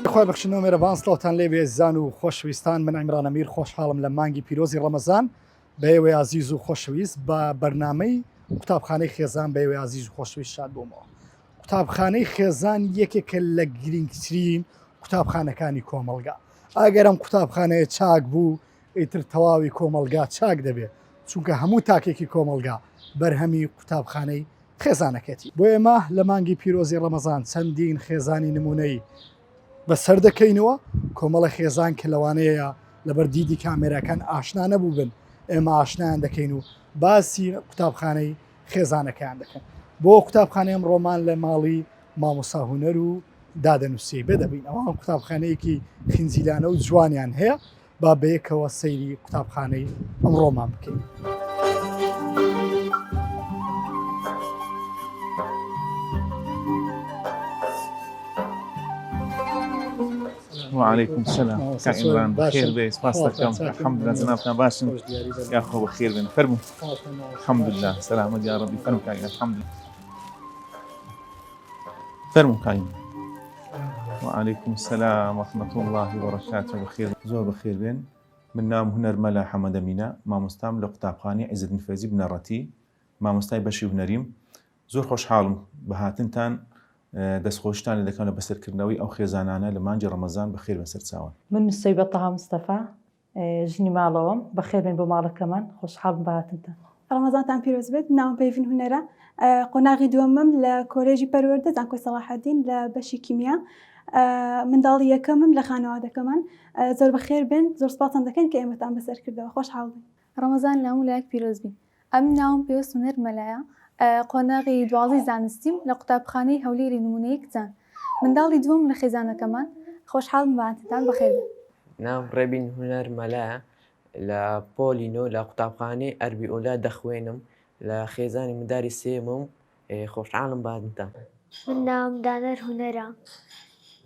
خوای بەخشندەو مێرەبان سڵاوتان لێ بێ زان و خۆشەویستان من عیمران ئەمیر خۆشحاڵم لە مانگی پیرۆزی ڕەمەزان بە ئێوەی ئازیز و خۆشەویست بە بەرنامەی قوتابخانەی خێزان بە ئێوەی ئازیز و خۆشەویست شاد بوومەوە قوتابخانەی خێزان یەکێکە لە گرنگترین قوتابخانەکانی کۆمەڵگا ئەگەر ئەم قوتابخانەیە چاک بوو ئیتر تەواوی کۆمەڵگا چاک دەبێت چونکە هەموو تاکێکی کۆمەڵگا بەرهەمی قوتابخانەی خێزانەکەتی. بۆ ئێمە لە مانگی پیرۆزی ڕەمەزان چەندین خێزانی نمونەیی بەسەر دەکەینەوە، کۆمەڵە خێزان کە لەوانەیە لەبەر دیدی کامێراکان ئاشنا نەبووبن، ئێمە ئاشنایان دەکەین و باسی قوتابخانەی خێزانەکەیان دەکەن. بۆ قوتابخانەی ئەمڕۆمان لە ماڵی مامۆستا هونەر و دادە نوسیبە دەبین، ئەوان قوتابخانەیەکی خنجیلانە و جوانیان هەیە، با بەیەکەوە سەیری قوتابخانەی ئەمڕۆمان بکەین. وعليكم السلام کاک عمران بەخێر بێ سپاس دەکەم الحمدلله جنابتان باشن یاخۆ بەخێر بێن فەرموو الحمدلله سلامت یا ربی فەرموو کاک الحمدلله فەرموو کاک وعليكم السلام ورحمة الله وبركاته بەخێر زۆر بەخێر بێن من ناوم هونەر مەلا حەمەدەمینە مامۆستام لە قوتابخانەی عیزەدین فەیزی بنەڕەتی مامۆستای بەشی هونەریم زۆر خۆشحاڵم بە هاتنتان دەستخۆشتان لێ دەکەم لە بەسەرکردنەوەی ئەو خێزانانە لە مانگی ڕەمەزان بەخێر بێن سەرچاوان. من نوسەیبە تەها مستەفا ژنی ماڵەوەم، بەخێربێن بۆ ماڵەکەمان، خۆشحاڵم بە هاتنتان. ڕەمەزانتان پیرۆز بێت، ناوم پەیڤین هونەرە، قۆناغی دووەمم لە کۆلێژی پەروەردە زانکۆی سەڵاحەدین لە بەشی کیمیا، منداڵی یەکەمم لە خانەوادەکەمان، زۆر بەخێر بێن، زۆر سوپاستان دەکەین کە ئێمەتان بەسەر کردەوە، خۆشحاڵ بین. ڕەمەزان لە هەموو لایەک پیرۆز بی. ئەمن ناوم پێوەست هونەر مەلایە، قۆناغی دوازدەی زانستیم لە قوتابخانەی هەولێری نموونەیی کچان. منداڵی دووەم لە خێزانەکەمان. خۆشحاڵم بە هاتنتان بەخێر بێن. ناوم ڕێبین هونەر مەلایە، لە پۆلی نۆ لە قوتابخانەی ئەربی ئولا دەخوێنم، لە خێزانی منداری سێیەمم، خۆشحاڵم بە هاتنتان. من ناوم دانەر هونەرە،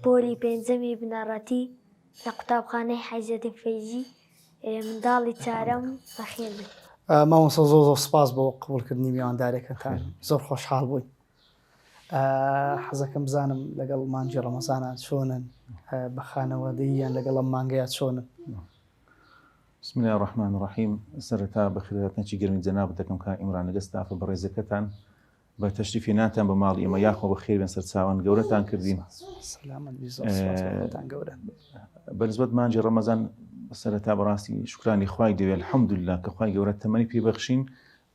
پۆلی پێنجەمی بنەڕەتی لە قوتابخانەی حەیزەدین فەیزی منداڵی چارەم بەخێر بێن. مامۆستا زۆر زۆر سپاس بۆ قبوڵکردنی میواندارێکەتان زۆر خۆشحاڵ بووین حەزەکەم بزانم لەگەڵ مانگی ڕەمەزانان چۆنن بە خانەوادەییان لەگەڵ ئەم مانگەیە چۆنن بسم الله الرحمن الرحیم سەرەتا بەخێرهاتنێکی گەرمی جەنابت دەکەم کاک ئیمران لەگەڵ ستافە بەڕێزەکەتان بە تەشریف هێنانتان بە ماڵی ئێمە یاخوا بەخێر بێن سەرچاوان گەورەتان کردین سەلامەت بی زۆر سپاس بۆ خۆتان گەورەن. بەنسبەت مانگی ڕەمەزان سەرەتا بەڕاستی شوکرانی خوای دەوێ الحمدلله کە خوای گەورە تەمەنی پێ بەخشین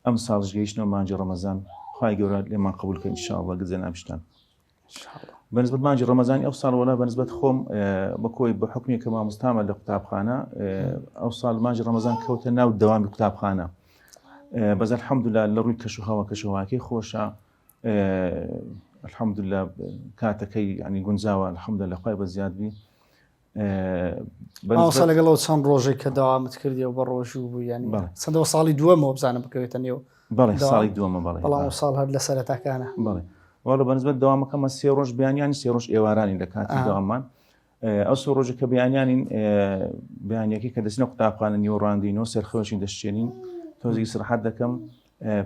ئەم ساڵش گەیشتنەوە مانگی ڕەمەزان خوای گەورە لێمان قبول کە ان شاء الله گەر جەنابشتان بەنسبەت مانگی ڕەمەزانی ئەو ساڵ وەلا بەنسبەت خۆم بەکۆی بە حکمی کە مامۆستامە لە قوتابخانە ئەو ساڵ مانگی ڕەمەزان کەوتە ناو دەوامی قوتابخانە بەس الحمدلله لە ڕووی کەش و هەوا کەشوهواکەی خۆشە الحمدلله کاتەکەی ینی گونجاوە الحمدلله لە خوای بە زیاد بی مامۆستا لەگەڵ ئەو چەند ڕۆژێک کە داوامت کردی و بە ڕۆژوو بوو یانی چەندەوە ساڵی دووەمەوە بزانم بکەوێتە نێو بەڵێ ساڵی دووەمە بەڵێ بەڵام ساڵ هەر لە سەرەتاکانە بەڵێ وەڵا بەنسبەت دەوامەکەمە سێ ڕۆژ بیانیانی سێ ڕۆژ ئێوارانی لە کاتی دەواممان ئەو سێ ڕۆژە کە بیانیانین بیانیەکەی کە دەچنە قوتابخانە نیوەڕاندینەوە سەرخەوشین دەشتێنین تۆزی سرحەت دەکەم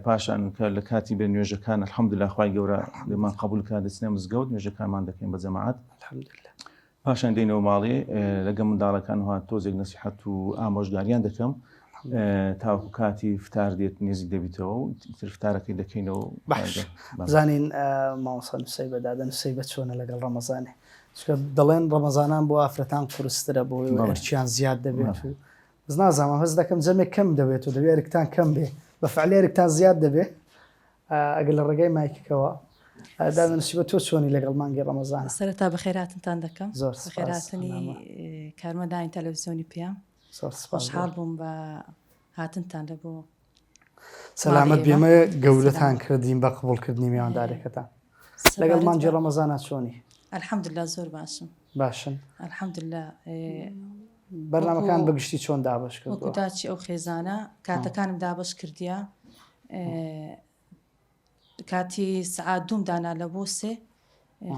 پاشان کە لە کاتی بێ نوێژەکان الحمدلله خوای گەورە لێمان قبول کا دەچنە مزگەوت نوێژەکانمان دەکەین بە جەماعەت الحمدلله پاشان دێنەوە ماڵێ لەگە منداڵەکان هات تۆزێک نەسیحەت و ئامۆژگاریان دەکەم تاوەکو کاتی فتار دێت نێزیک دەبیتەوە و تر فتارەکەی دەکەینەوە باش زانین مامۆستا نووسەی بە دادە نووسەی بە چۆنە لەگەڵ ڕەمەزانێ چونکە دەڵێن ڕەمەزانان بۆ ئافرەتان قورسترە بۆ ئەرکیان زیاد دەبێت و بەس نازانم هەست دەکەم جەمێک کەم دەبێت و دەبێت ئەرکتان کەم بێ بە فعلی ئەرکتان زیاد دەبێ ئەگەر لە ڕێگای مایکەکەوە دادە نووسیبە تۆ چۆنی لەگەڵ مانگی ڕەمەزان سەرەتا بەخێراتنتان دەکەم زۆر سپاس. بەخێراتنی کارمەندانی تەلەڤزیۆنی پێیان زۆر سپاس خۆشحاڵ بووم بە هاتنتان لە بۆ سەلامەت بێمە گەورەتان کردین بە قبوڵکردنی میواندارەکەتان لەگەڵ مانگی ڕەمەزانە چۆنی الحمدلله زۆر باشم باشن الحمدلله بەرنامەکان بەگشتی چۆن دابش کرد وەکو داچی ئەو خێزانە کاتەکانم دابش کردیە کاتی سعات دووم دانا لە بۆ سێ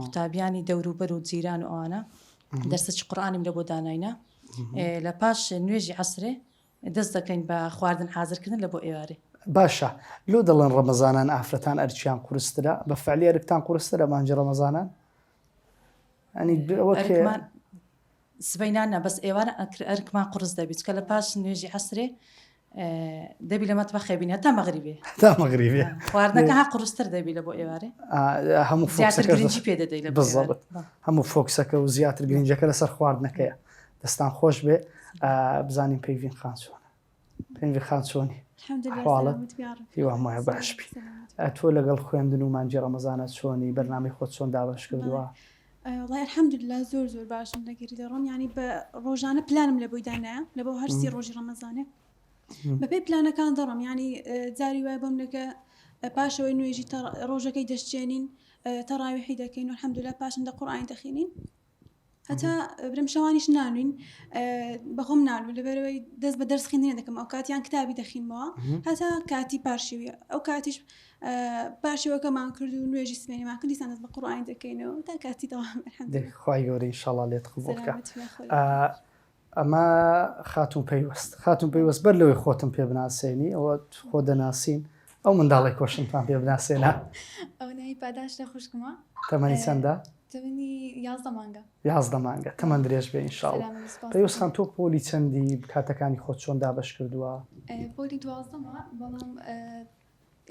قوتابیانی دەوروبەر و جیران و ئەوانە دەرسەکی قورئانیم لە بۆ داناینە لە پاش نوێژی عەسرێ دەست دەکەین بە خواردن حازرکردن لە بۆ ئێوارێ. باشە لۆ دەڵێن ڕەمەزانان ئافرەتان ئەرکیان قورسترە بە فعلی ئەرکتان قورسترە مانگی ڕەمەزانان ئەنی ئەوە کێ ئەرکمان. سبەینان نا بەس ئێوارە ئەرکمان قوڕس دەبی چکە لە پاش نوێژی عەسرێ دەبی لە مەتبەخێ بین هەتا مەغریبێ تا مەغریبێ خواردنەکە ها قوڕستر دەبی لە بۆ ئێوارێ هەموو زیاتر گرنگی پێ دەدەی لە بزەبت هەموو focus ەکە و زیاتر گرنگەکە لەسەر خواردنەکەیە دەستان خۆش بێ بزانین پەیڤین خان چۆنە پەیڤین خان چۆنی حواڵت هیوام وایە باش بی تۆ لەگەڵ خوێندن و مانگی ڕەمەزانە چۆنی بەرنامەی خۆت چۆن دابەش کردووە وڵای الحمدلله زۆر زۆر باشم لەگەری دەڕۆم ینی بە ڕۆژانە پلانم لە بۆی دانایە لە بۆ هەرسی ڕۆژی ڕەمەزانێ بەپێی پلانەکان دەڕۆم ینی جاری وای بۆم لەکە پاشەوەی نوێژی ڕۆژەکەی دەشتێنین تەڕاویحی دەکەین و الحمدلله پاشن دە قورئانی دەخینین هەتا برم شەوانیش نانوین بەخۆم نانوم لەبەرەوەی دەست بە دەرس خوێندنە دەکەم ئەو کاتیان کتابی دەخینمەوە هەتا کاتی پارشیویە ئەو کاتیش پارشیوەکەمان کرد و نوێژی سمێنیمان کرد دیسان دەست بە قورئانی دەکەینەوە تا کاتی تەواو خوای گەورە ئینشاڵڵا لێت قبوڵ کە ئەمە خاتون پەیوەست خاتون پەیوەست بەر لەوەی خۆتم پێ بناسێنی ئەوە خۆ دەناسین ئەو منداڵی کۆشنتان پێ بناسێنە ئەو ناوی پاداش لە خوشکمە تەمەنی چەندە تەمەنی 11 مانگە 11 مانگە تەمەن درێژ بێ ئینشاءاللە پەیوەست خان تۆ پۆلی چەندی کاتەکانی خۆت چۆن دابەش کردووە پۆلی دوازدەمە بەڵام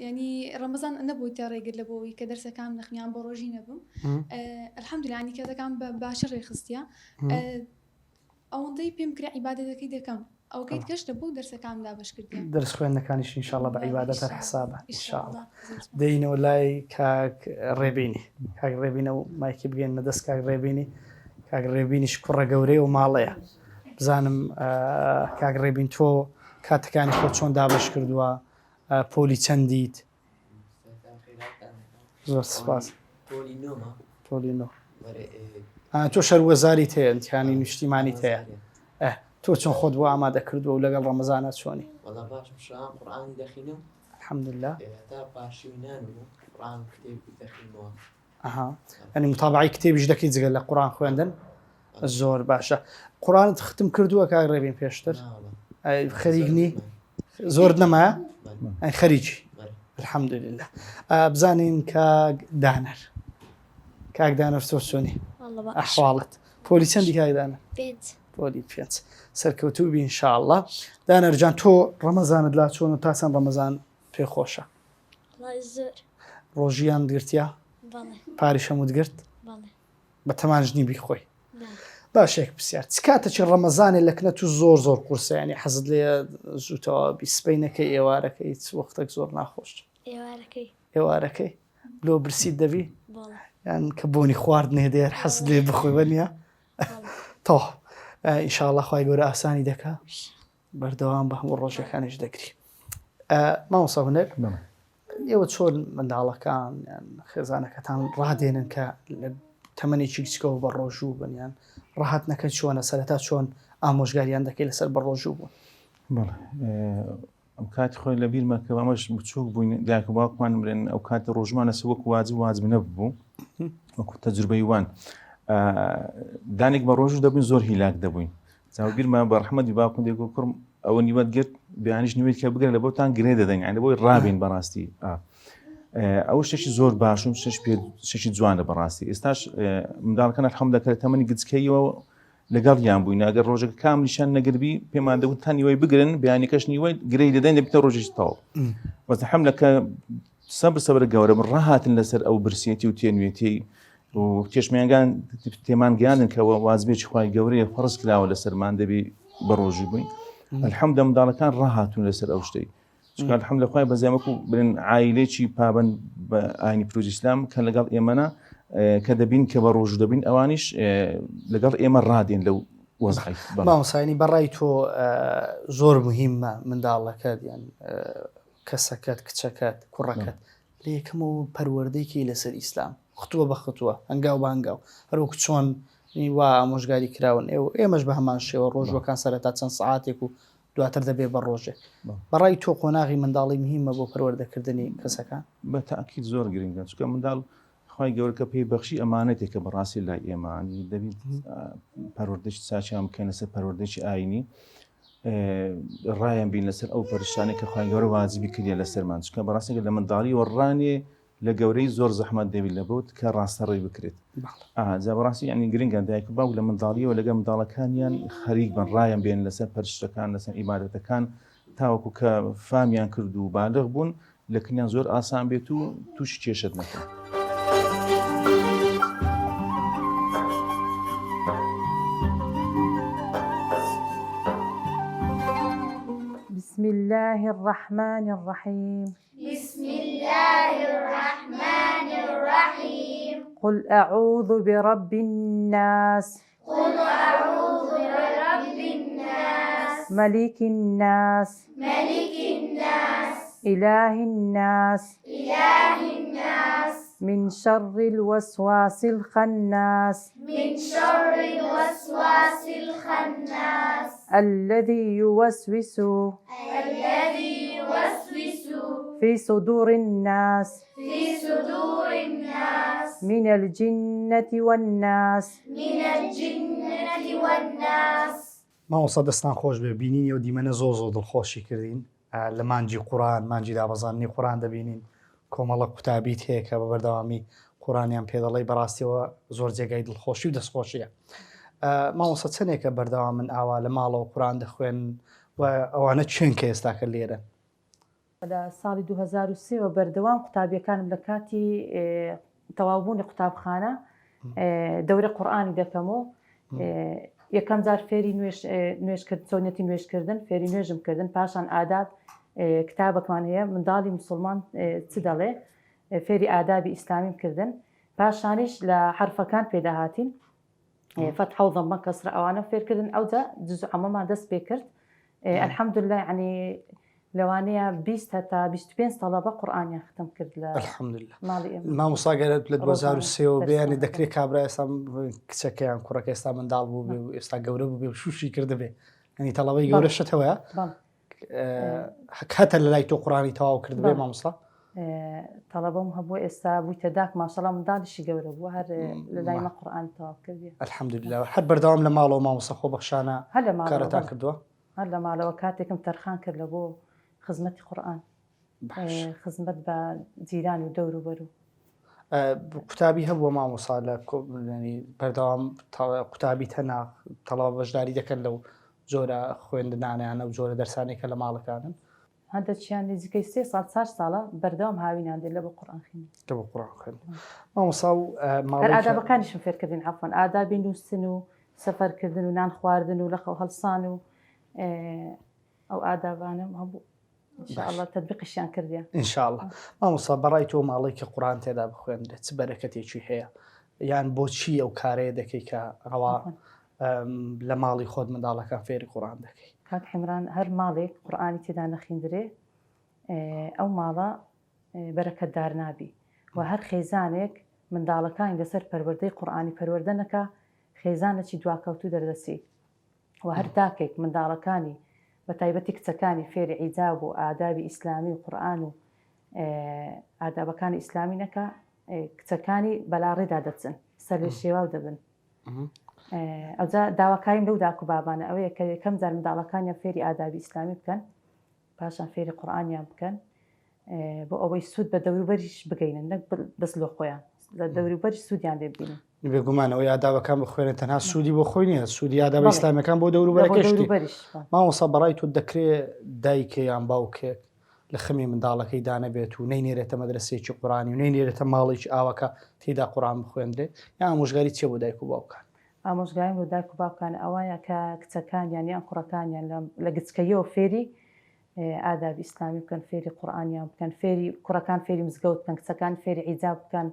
ینی ڕەمەزان نەبوویتە ڕێگر لە بۆی کە دەرسەکان نەخنیان بۆ ڕۆژی نەبووم الحمدلله ینی کاتەکان بە باشی ڕێخستە ئەوەندەی پێم کرا عیبادەتەکەی دەکەم ئەوکەی کەش لە بۆ دەرسەکان دابەش کردیە. دەرس خوێندنەکانیش ان شاءاللە بە عیبادەت هەر حسابە ان شاءاللە. دێینەوە لای کاک ڕێبینی کاک ڕێبینە و مایکی بگەینە دەست کاک ڕێبینی کاک ڕێبینیش کوڕە گەورەی و ماڵەیە بزانم کاک ڕێبین تۆ کاتەکانی خۆ چۆن دابەش کردووە پۆلی چەندیت زۆر سپاس پۆلی نۆ تۆ شەروەزاریت هەیە امتحانی نیشتیمانیت هەیە تۆ چۆن خۆت بۆ ئامادە کردووە و لەگەڵ ڕەمەزانە چۆنی الحمدلله ئەها ئەنی متابعی کتێبیش دەکەی جگە لە قورآن خوێندن زۆر باشە قورآنت ختم کردووە کاک ڕێبین پێشتر خەریک نی زۆر نەمایە ئەی خەریکی الحمدلله بزانین کاک دانەر کاک دانەر تۆ چۆنی ئەحواڵت پۆلی چەندی کاک دانەر پۆلی پێنج سەرکەوتوو بی انشاءالله دانەرجان تۆ ڕەمەزانت لا چۆن و تا چەند ڕەمەزان پێخۆشە زۆر ڕۆژیان گرتیا پاریش هەمووت گرت بە تەمان ژنی بیخۆی باش یەک پرسیار چ کاتەکی ڕەمەزانێ لە کنە تو زۆر زۆر قورسە ینی حەزت لێ زووتەوە بی سبەینەکەی ئێوارەکەی چ وەختێک زۆر ناخۆش ئێوارەکەی ئێوارەکەی لۆ برسیت دەبی یان کە بۆنی خواردنێ دێر حەزت لێ بخۆی وەنیە تەواو ئینشاءاللە خوای گەورە ئاسانی دەکا بەردەوام بە هەموو ڕۆژەکانیش دەگری مامۆستا هونەر ئێوە چۆن منداڵەکان یان خێزانەکەتان ڕادێنن کە لە تەمەنێکی گچکەوە بە ڕۆژوو بن یان ڕاهاتنەکە چۆنە سەرەتا چۆن ئامۆژگاریان دەکەی لەسەر بە ڕۆژوو بوون ئەم کاتی خۆی لە بیرمە کە ئەمەش بچووک بووین دایک و باوکمان مرن ئەو کاتی ڕۆژمان لەسەر وەکو واجب واجب نەبوو وەکو تەجروبەی وان دانێک بە ڕۆژ دەبووین زۆر هیلاک دەبووین چاو بیرمە بە ڕەحمەتی باوکم دێگۆ کوڕم ئەوە نیوەت گرت بیانیش نیوەت کە بگرن لە بۆتان گرێ دەدەین یعنی بۆی ڕابین بەڕاستی ئەو شتێکی زۆر باشم شش پێ شتێکی جوانە بەڕاستی ئێستاش منداڵەکان الحمد لله تەمەنی گچکەیەوە لەگەڵ یان بووین ئەگەر ڕۆژەکە کام نیشان نەگربی پێمان دەگوت تا نیوەی بگرن بیانەکەش نیوەی گرەی دەدەین دەبێتە ڕۆژێکی تەواو بەس الحمد لله کە سەبر سەبر گەورە بن ڕاهاتن لەسەر ئەو برسێتی و تێنوێتی و تێشمیانگان تێمان گەیاندن کە وازبێکی خوای گەورەیە فەرز کراوە لەسەرمان دەبی بە ڕۆژی بووین الحمد منداڵەکان ڕاهاتون لەسەر ئەو شتەی چونکە الحمد لە خوای بەزیان وەکو بڵێن عایلێکی پابند بە ئاینی پیرۆزی ئیسلام کە لەگەڵ ئێمەە کە دەبین کە بە ڕۆژ دەبین ئەوانیش لەگەڵ ئێمە ڕادێن لەو وەزعی مامۆستا بەڕای تۆ زۆر مهمە منداڵەکەت یان کەسەکەت کچەکەت کوڕەکەت لە یەکەمەوە پەروەردەی کەی لەسەر ئیسلام ختووە بە ختووە هەنگاو بە هەنگاو هەروەک چۆن وا ئامۆژگاری کراون ئێوە ئێمەش بە هەمان شێوە ڕۆژوەکان سەرەتا چەند سەعاتێک و دواتر دەبێ بە ڕۆژێک بەڕای تۆ قۆناغی منداڵی مهمە بۆ پەروەردەکردنی کەسەکان؟ بە تاکید زۆر گرنگە چونکە منداڵ خوای گەورە کە پێی بەخشی ئەمانەتێکە بەڕاستی لای ئێمە دەبیت پەروەردەی چاکیان بکەین لەسەر پەروەردەی ئاینی ڕایان بین لەسەر ئەو پەرشانێک کە خوای گەورە واجبی کردیە لەسەرمان چونکە بەڕاستی لە منداڵیەوە ڕانێ. لە گەورەی زۆر زەحمەت دەبیت لە بۆت کە ڕاستەڕێی بکرێت. ئا جا بەڕاستی یعنی گرنگە دایک و باوک لە منداڵیەوە لەگەڵ منداڵەکانیان خەریک بن ڕایان بێن لەسەر پەرشتەکان لەسەر ئیبادەتەکان تاوەکو کە فامیان کرد و بالغ بوون لە کنیان زۆر ئاسان بێت و تووشی کێشت نەکەن. بسم الله الرحمن الرحیم بسم اللە الرحمن الرحیم. قل اعوذ برب الناس. قل اعوذ برب الناس. ملک الناس. ملک الناس. اله الناس. اله الناس. من شر الوسواس الخناس. من شر الوسواس الخناس. الذي يوسوس. الذي يوسوس. في صدور الناس. في صدور الناس. من الجنة والناس. من الجنة والناس. مامۆستا دەستان خۆش بێ بینینی ئەو دیمەنە زۆر زۆر دڵخۆشی کردین لە مانگی قورئان مانگی دابەزاندنی قورئان دەبینین کۆمەڵە قوتابیت هەیە کە بە بەردەوامی قورئانیان پێ دەڵێی بەڕاستیەوە زۆر جێگای دڵخۆشی و دەستخۆشیە مامۆستا چەندێکە بەردەوام من ئاوا لە ماڵەوە قورئان دەخوێن و ئەوانە چێن کە ئێستاکە لێرەن؟ لە ساڵی 2003 وە بەردەوام قوتابیەکانم لە کاتی تەواوبوونی قوتابخانە دەورە قورئانی دەکەم و یەکەم جار فێری نوێژکرد چۆنیەتی نوێژکردن فێری نوێژم کردن پاشان ئاداب کتابەکمان هەیە منداڵی مسلمان چ دەڵێ فێری ئادابی ئیسلامیم کردن پاشانیش لە حرفەکان پێداهاتین فەتحە و ضمە کەسرە ئەوانە فێرکردن ئەوجا جزء عەمەمان دەست پێ کرد الحمدلله یعنی لەوانەیە 20 هەتا 25 تەڵەبە قورئانیان ختم کرد لە الحمدلله ماڵی ئێمە مامۆستا گەر لە 2003 ەوە بێ یعنی دەرسەکە. دەکرێت کابرا ئێستا کچەکەیان کوڕەکە ئێستا منداڵ بوو بێ و ئێستا گەورە بوو بێ و شوشی کردبێ یعنی تەڵەبەی بەڵێ. گەورە شتەوەیە بەڵێ هەتە لە لای تۆ قورئانی تەواو کردبێ بەڵێ. مامۆستا تەڵەبەم هەبوو ئێستا بوویتە داک ماشەڵا منداڵیشی گەورە بووە هەر لە لای مە قورئانی تەواو کردیە الحمدلله هەر بەردەوام لە ماڵەوە مامۆستا خۆبەخشانە هەر لە ماڵەوە کارتان بەڵێ. کردووە هەر لە ماڵەوە کاتێکم تەرخان کرد لە بۆ خزمەتی قورئان باش خزمەت بە جیران و دەوروبەر و قوتابی هەبووە مامۆسا لە بەردەوام قوتابی تەنا تەڵەوە بەشداری دەکەن لەو جۆرە خوێندنانیانە و جۆرە دەرسانێکە لە ماڵەکانن هەندێکیان نزیکەی سێ ساڵ چار ساڵە بەردەوام هاوینان دێن لە بۆ قورئان خوێندن. لە بۆ قورئان خوێندن. مامۆستا و هەر ماڵی کە ئادابەکانیشم فێرکردین عەفوەن ئادابی نووستن و سەفەرکردن و نان خواردن و لە خەو هەڵسان و ئەو ئادابانەم هەبوو ان شاء باش. الله تەتبیقیشیان کردیە. ان شاء الله. مامۆستا بەڕای تۆ ماڵێک کە قورئان تێدا بخوێندرێت چ بەرەکەتێکی هەیە؟ یان بۆچی ئەو کارەیە دەکەی کە ئەوا عەفوەن. لە ماڵی خۆت منداڵەکان فێری قورئان دەکەی؟ کاک عیمران هەر ماڵێک قورئانی تێدا نەخیندرێ ئەو ماڵە بەرەکەتدار نابی و هەر خێزانێک منداڵەکانی لەسەر پەروەردەی قورئانی پەروەردە نەکا خێزانەکی دواکەوتوو دەردەچی و هەر داکێک منداڵەکانی بە تایبەتی کچەکانی فێری عیجاب و ئادابی ئیسلامی و قورئان و ئادابەکانی ئیسلامی نەکا کچەکانی بەلاڕێدا دەچن سەرلێشێواو دەبن ئەوجا داواکاریم لەو داک و بابانە ئەوەیە کە یەکەم جار منداڵەکانیان فێری ئادابی ئیسلامی بکەن پاشان فێری قورئانیان بکەن بۆ ئەوەی سوود بە دەوروبەریش بگەینن نەک بەس لۆ خۆیان لە دەوروبەری سوودیان لێ ببینن بێگومان ئەوەی ئادابەکان بخوێنێت تەنها سوودی بۆ خۆی نییە سوودی ئادابە ئیسلامیەکان بۆ دەوروبەرەکەشتی مامۆستا بەڕای تۆ دەکرێ دایکێ یان باوکێک لە خەمی منداڵەکەی دانەبێت و نەینێرێتە مەدرەسەیەکی قورئانی و نەینێرێتە ماڵێکی ئاواکە تێیدا قورئان بخوێندرێت یان ئامۆژگاری چیە بۆ دایک و باوکان؟ ئامۆژگاریم بۆ دایک و باوکان ئەوەیە کە کچەکانیان یان کوڕەکانیان لە گچکەیەوە فێری ئادابی ئیسلامی بکەن فێری قورئانیان بکەن فێری کوڕەکان فێری مزگەوت بکەن کچەکان فێری عیجاب بکەن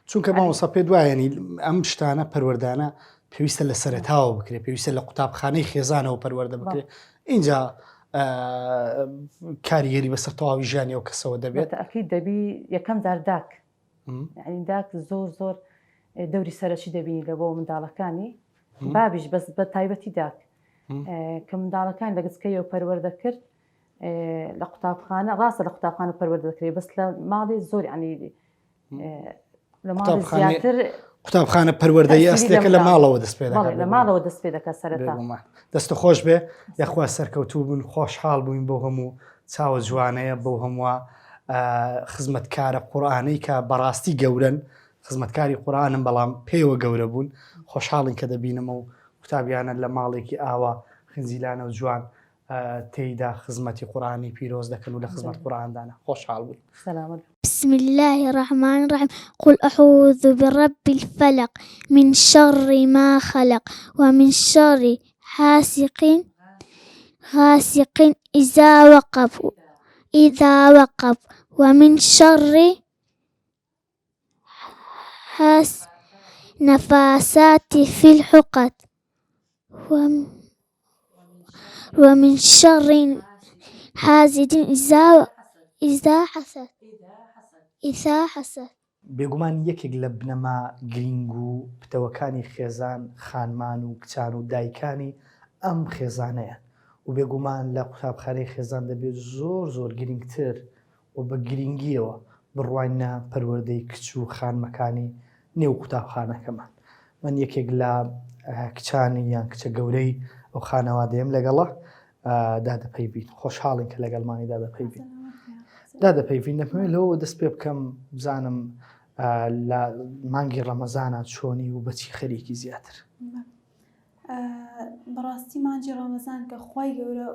چونکە مامۆستا پێت وایە ینی ئەم شتانە پەروەردانە پێویستە لە سەرەتاوە بکرێت پێویستە لە قوتابخانەی خێزانەوە پەروەردە بکرێت اینجا کاریگەری بەسەر تەواوی ژیانی ئەو کەسەوە دەبێت ئەکید دەبی یەکەم جار داک یعنی داک زۆر زۆر دەوری سەرەکی دەبینی لە بۆ منداڵەکانی بابیش بەس بە تایبەتی داک کە منداڵەکان لە گچکەیەوە پەروەردە کرد لە قوتابخانە ڕاستە لە قوتابخانە پەروەردە دەکرێت بەس لە ماڵی زۆر ینی لە ماڵی زیاتر قوتابخانە پەروەردەی ئەسلەکە لە ماڵەوە دەست پێ دەکات لە ماڵەوە دەست پێ دەکات سەرەتا دەست خۆش بێ یاخوا سەرکەوتوو بوون خۆشحاڵ بووین بۆ هەموو چاوە جوانەیە بۆ هەمووە. خزمەتکارە قورئانەی کە بەڕاستی گەورەن خزمەتکاری قورئانن بەڵام پێوە گەورە بوون خۆشحاڵین کە دەبینم و قوتابیانە لە ماڵێکی ئاوا خنجیلانە و جوان تێیدا خزمەتی قورئانی پیرۆز دەکەن و لە خزمەت قورئاندانە خۆشحاڵ بووین. سەلامەت بن. بسم اللە الرحمن الرحیم قل اعوذ برب الفلق من شر ما خلق ومن شر حاسق غاسق اذا وقب اذا وقب ومن شر حاس نفاسات في الحقد ومن شر حاسد إذا إذا حسد إذا حسد. بێگومان یەکێک لە بنەما گرینگ و پتەوەکانی خێزان خانمان و کچان و دایکانی ئەم خێزانەیە و بێگومان لە قوتابخانەی خێزان دەبێت زۆر زۆر گرینگتر و بە گرینگییەوە بڕواینە پەروەردەی کچ و خانمەکانی نێو قوتابخانەکەمان. من یەکێک لە کچانی یان کچە گەورەی ئەو خانەوادەیەم لەگەڵە دادە پەیڤین. خۆشحاڵین کە لەگەڵمانی دادە پەیڤین. دادە پەیڤین دەمەوێت لەوەوە دەست پێ بکەم بزانم لە مانگی ڕەمەزانە چۆنی و بەچی خەریکی زیاتر. بەڕاستی مانگی ڕەمەزان کە خوای گەورە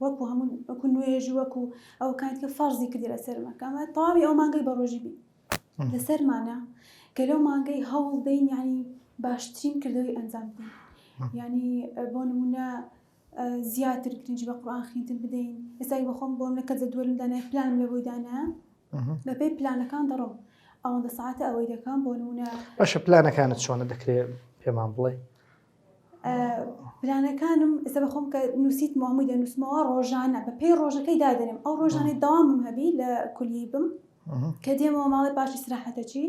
وەکو هەموو وەکو نوێژ وەکو ئەو کات کە فەرزی کردی لەسەرمە کە ئەمە تەواوی ئەو مانگەی بە ڕۆژی بی لەسەرمانە کە لەو مانگەی هەوڵ دەین یعنی باشترین کردەوەی ئەنجام بدەین یعنی بۆ نمونە زیاتر گرنگی بە قورئان خوێندن بدەین ئێستا بە خۆم بۆ منە کە جەدوەلم دانای پلانم لە بۆی دانا بەپێی پلانەکان دەڕۆم ئەوەندە سەعاتە ئەوەی دەکەم بۆ نمونە باشە پلانەکانت چۆنە دەکرێت پێمان بڵێ پلانەکانم ئێستا بەخۆم کە نووسیتمەوە هەمووی دەنووسمەوە ڕۆژانە بە پێی ڕۆژەکەی دادەنێم ئەو ڕۆژانەی دەوامم هەبی لە کولیەی بم کە دێمەوە ماڵێ پاشی سراحەتەچی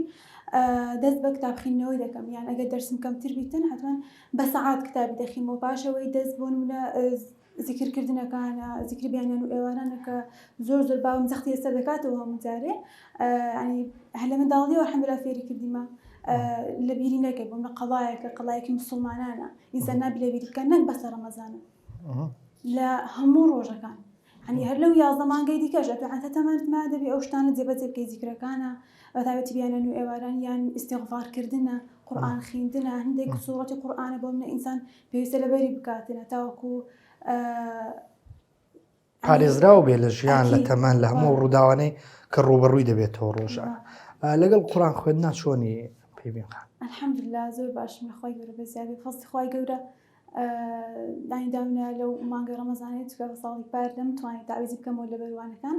دەست بە کتاب خوێندنەوەی دەکەم یان ئەگەر دەرسم کەمتر بیتن حتمما بە سەعات کتابی دەخینەوە پاشەوەی دەست بۆ نمونە زیکرکردنەکانە زیکری بەیانیان و ئێوارانە کە زۆر زۆر باوم جەختی لەسەر دەکاتەوە هەموو جارێ ینی هەر لە منداڵیەوە الحمدلله فێری کردیمە لە بیری نەکەی بۆ منە قەڵایەکە قەڵایەکی مسلمانانە ئینسان نابی لە بیری بکە نەک بەس لە ڕەمەزانە لە هەموو ڕۆژەکان هەنی هەر لەو 11 مانگەی دیکەش ئەتو عەتە تەمەنت ما دەبی ئەو شتانە جێبەجێ بکەی زیکرەکانە بە تایبەتی بیانیان و ئێواران یان ئیستیغفارکردنە قورئان خوێندنە هەندێک سوڕەتی قورئانە بۆ منە ئینسان پێویستە لەبەری بکاتنە تاوەکو پارێزراو بێ لە ژیان لە تەمەن لە هەموو ڕووداوانەی کە ڕوبەڕووی دەبێتەوە ڕۆژان لەگەڵ قوران خوێندنا چۆنی پێبین خان الحمدلله زۆر باشم لە خوای گەورە بەزیادی فەزڵی خوای گەورە دانی داونە لەو مانگی ڕەمەزانەی چکە بە ساڵی پار نەمتوانی تاویزی بکەمەوە لە بەروانەکان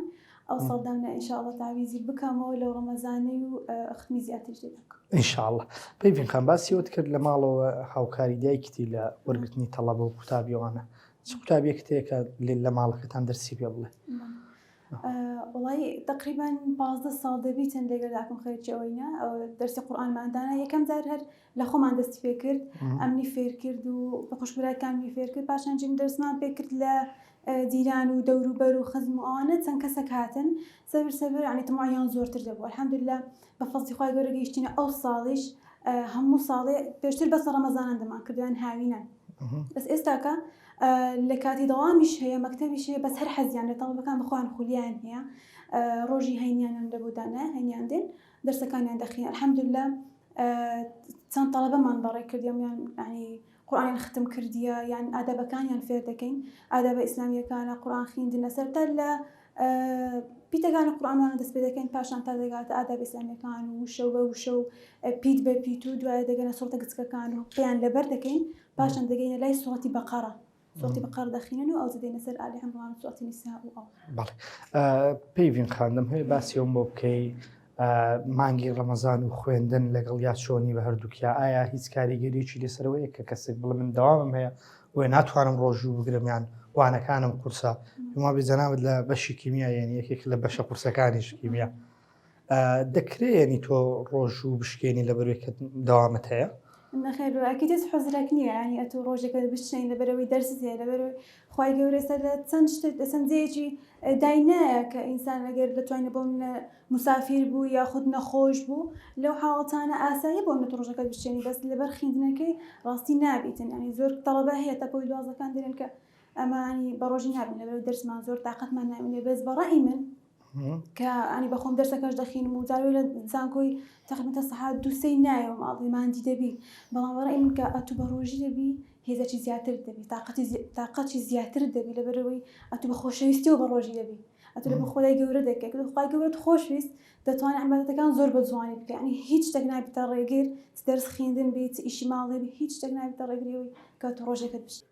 ئەو ساڵ دامنا ئینشاءاللە تاویزی بکەمەوە لەو ڕەمەزانەی و ختمی زیاتریش لێ دەکەم. ئینشاءاللە. پەیڤین خان باسی ئەوەت کرد لە ماڵەوە هاوکاری دایکتی لە وەرگرتنی تەڵەبە و قوتابیەوانە چ قوتابیەکت هەیە کە لە ماڵەکەتان دەرسی پێ بڵێ؟ وڵی تقریبا 15 ساڵ دەبیتن لەگەر داکم خەریکی ئەوەینە دەرسی قورئانمان دانا یەکەم جار هەر لە خۆمان دەستی پێ کرد ئەمنی فێر کرد و خوشک براکانمی فێر کرد پاشان جیم دەرسمان پێ کرد لە جیران و دەوروبەر و خزم و ئەوانە چەند کەسێک هاتن سەبر سەبر یعنی تموعیان زۆرتر دەبوو الحمدلله بە فەزڵی خوای گەورە گەیشتینە ئەو ساڵیش هەموو ساڵێ پێشتر بەس ڕەمەزانان دەمان کردویان هاوینان بەس ئێستاکە لە کاتی دەوامیش هەیە مەکتەبیش هەیە بەس هەر حەزیان لە تەڵەبەکان بەخۆیان خولیان هەیە ڕۆژی هەینیانم لە بۆ دانا هەینیان دێن دەرسەکانیان دەخین الحمدلله چەند تەڵەبەمان بەڕێ کردیم یان ینی قورئانیان ختم کردیە یان ئادابەکانیان فێر دەکەین ئادابە ئیسلامیەکانە قورئان خیندنە سەرتا لە پیتەکانی قورئانوانە دەست پێ دەکەین پاشان تا دەگاتە ئاداب ئیسلامیەکان و وشە بە وشە و پیت بە پیت و دوایە دەگەنە سوڕەتە گچکەکان و پێیان لەبەر دەکەین پاشان دەگەینە لای سوڕەتی بەقەڕە سوڕەتی بەقەڕە دەخینن و ئەو دەینە سەر ئالی عیمڕان و سوڕەتی نیسا و ئەو بەڵێ پەیڤین خان دەمهەوێت باسی ئەوم بۆ بکەی مانگی ڕەمەزان و خوێندن لەگەڵ یا چۆنی بە هەردووکیا ئایا هیچ کاریگەریی لەسەرەوەیە کە کەسێک بڵێ من دەوامم هەیە بۆیە ناتوانم ڕۆژوو بگرم یان وانەکانم قورسە پێم وابێ جەنابت لە بەشی کیمیا یعنی یەکێک لە بەشە قورسەکانیش کیمیا دەکرێ یعنی تۆ ڕۆژوو بشکێنی لە بەروێک کە دەوامت هەیە نەخێر ئەکید هیچ حوزرێک نییە یعنی ئەتوو ڕۆژێکە بشکێنی لەبەرەوەی دەرست هەیە لەبەرەوەی خوای گەورە سەر لە چەند شتێک لە چەند جێیەکی داینایە کە ئینسان ئەگەر دەتوانێت بۆ منە مسافیر بوو یاخود نەخۆش بوو لەو حاڵەتانە ئاسایی بۆ منە ڕۆژەکەت بشێنی بەس لەبەر خیندنەکەی ڕاستی نابیتن ینی زۆر تەڵەبە هەیە تا پۆلی دوازدەکان دەرێن کە ئەمانی بە ڕۆژی نابین لەبەر دەرسمان زۆر تاقەتمان نامێنێ بەس بە ڕەئی من. کە ئەنی بەخۆم دەرسەکەش دەخینم و جاروێ لە زانکۆی تەقریبا تا سەعات دوو سێی نایەوە ماڵی ماندی دەبی بەڵام بەڕای من کە ئەتوو بە ڕۆژی دەبی هێزەکی زیاتر دەبی تاقەتی تاقەتی زیاتر دەبی لەبەرەوەی ئەتوو بە خۆشەویستیەوە بە ڕۆژی دەبی ئەتوو لە بە خۆدای گەورە دەکەی کە خوای گەورەت خۆشویست دەتوانێت عیبادەتەکان زۆر بە جوانی بکەی یعنی هیچ شتێک نابیتە ڕێگر چ دەرس خوێندن بی چ ئیشی ماڵێ بی هیچ شتێک نابیتە ڕێگری ئەوەی کە تۆ ڕۆژێکت بشێ.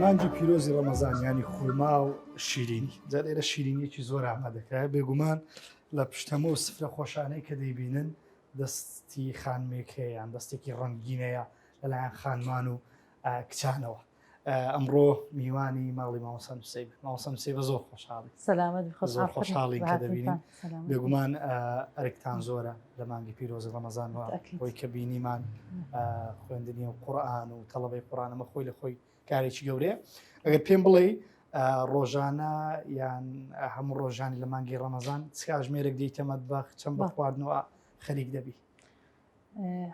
مانگی پیرۆزی ڕەمەزان ینی خورما و شیرینی جا لێرە شیرینیەکی زۆر ئامادەکرایە بێگومان لە پشتەمە و سفرە خۆشانەی کە دەیبینن دەستی خانمێک هەیە یان دەستێکی ڕەنگینەیە لەلایەن خانمان و کچانەوە ئەمڕۆ میوانی ماڵی مامۆستا نوسەیب مامۆستا نوسەیبە زۆر خۆشحاڵی سەلامەت بی زۆر خۆشحاڵین کە دەبینین بێگومان ئەرکتان زۆرە لە مانگی پیرۆزی ڕەمەزانەوە خۆی کە بینیمان خوێندنی و قورئان و تەڵەبەی قورئانەمە خۆی لە خۆی کارێکی گەورەیە ئەگەر پێم بڵێ ڕۆژانە یان هەموو ڕۆژانی لە مانگی ڕەمەزان چ کاژمێرێک دیتە مەتبەخ چەند بە خواردنەوە خەریک دەبی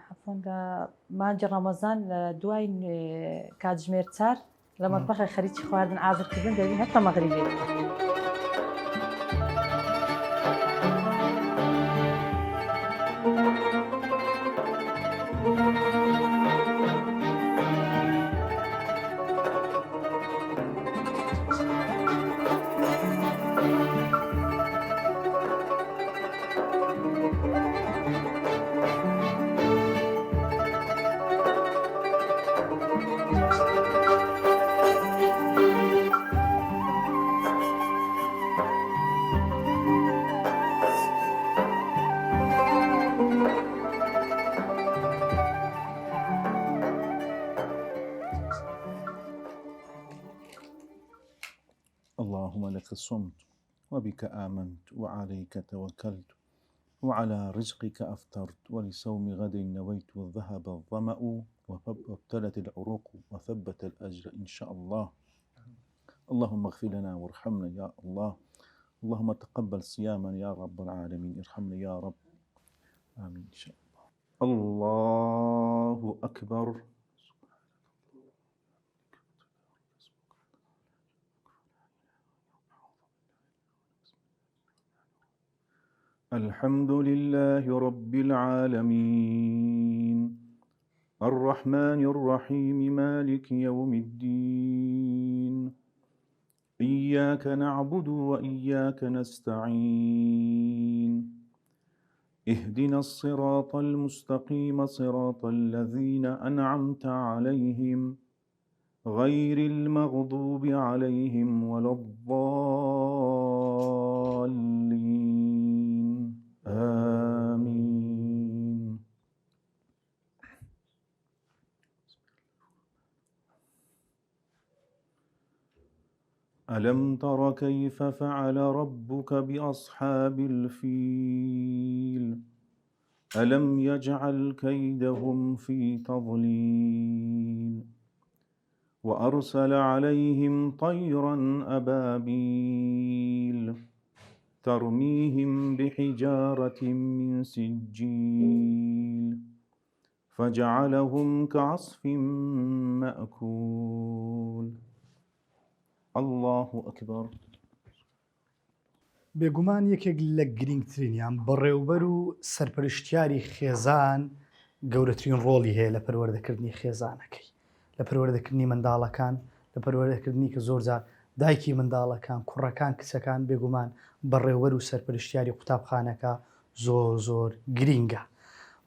حەفۆن لە مانگی ڕەمەزان لە دوای کاتژمێر چار لە مەتبەخە خەریکی خواردن ئازرکردن دەبین هەتا مەغریبێ. اللهم لك صمت وبك آمنت وعليك توكلت وعلى رزقك أفطرت ولصوم غد نويت وذهب الظمأ وابتلت العروق وثبت الأجر إن شاء الله اللهم اغفر لنا وارحمنا يا الله اللهم تقبل صيامنا يا رب العالمين ارحمنا يا رب آمين إن شاء الله الله أكبر الحمد لله رب العالمين الرحمن الرحيم مالك يوم الدين إياك نعبد وإياك نستعين اهدنا الصراط المستقيم صراط الذين أنعمت عليهم غير المغضوب عليهم ولا الضالين آمين ألم تر كيف فعل ربك بأصحاب الفيل ألم يجعل كيدهم في تضليل وأرسل عليهم طيرا أبابيل ترميهم بحجارة من سجيل فجعلهم كعصف مأكول الله أكبر بێگومان یەکێک لە گرینگترین یان بەڕێوبەر و سەرپەرشتیاری خێزان گەورەترین ڕۆڵی هەیە لە پەروەردەکردنی خێزانەکەی لە پەروەردەکردنی منداڵەکان لە پەروەردەکردنی کە زۆرجار دایکی منداڵەکان کوڕەکان کچەکان بێگومان بەڕێوبەر و سەرپەرشتیاری قوتابخانەکە زۆر زۆر گرینگە.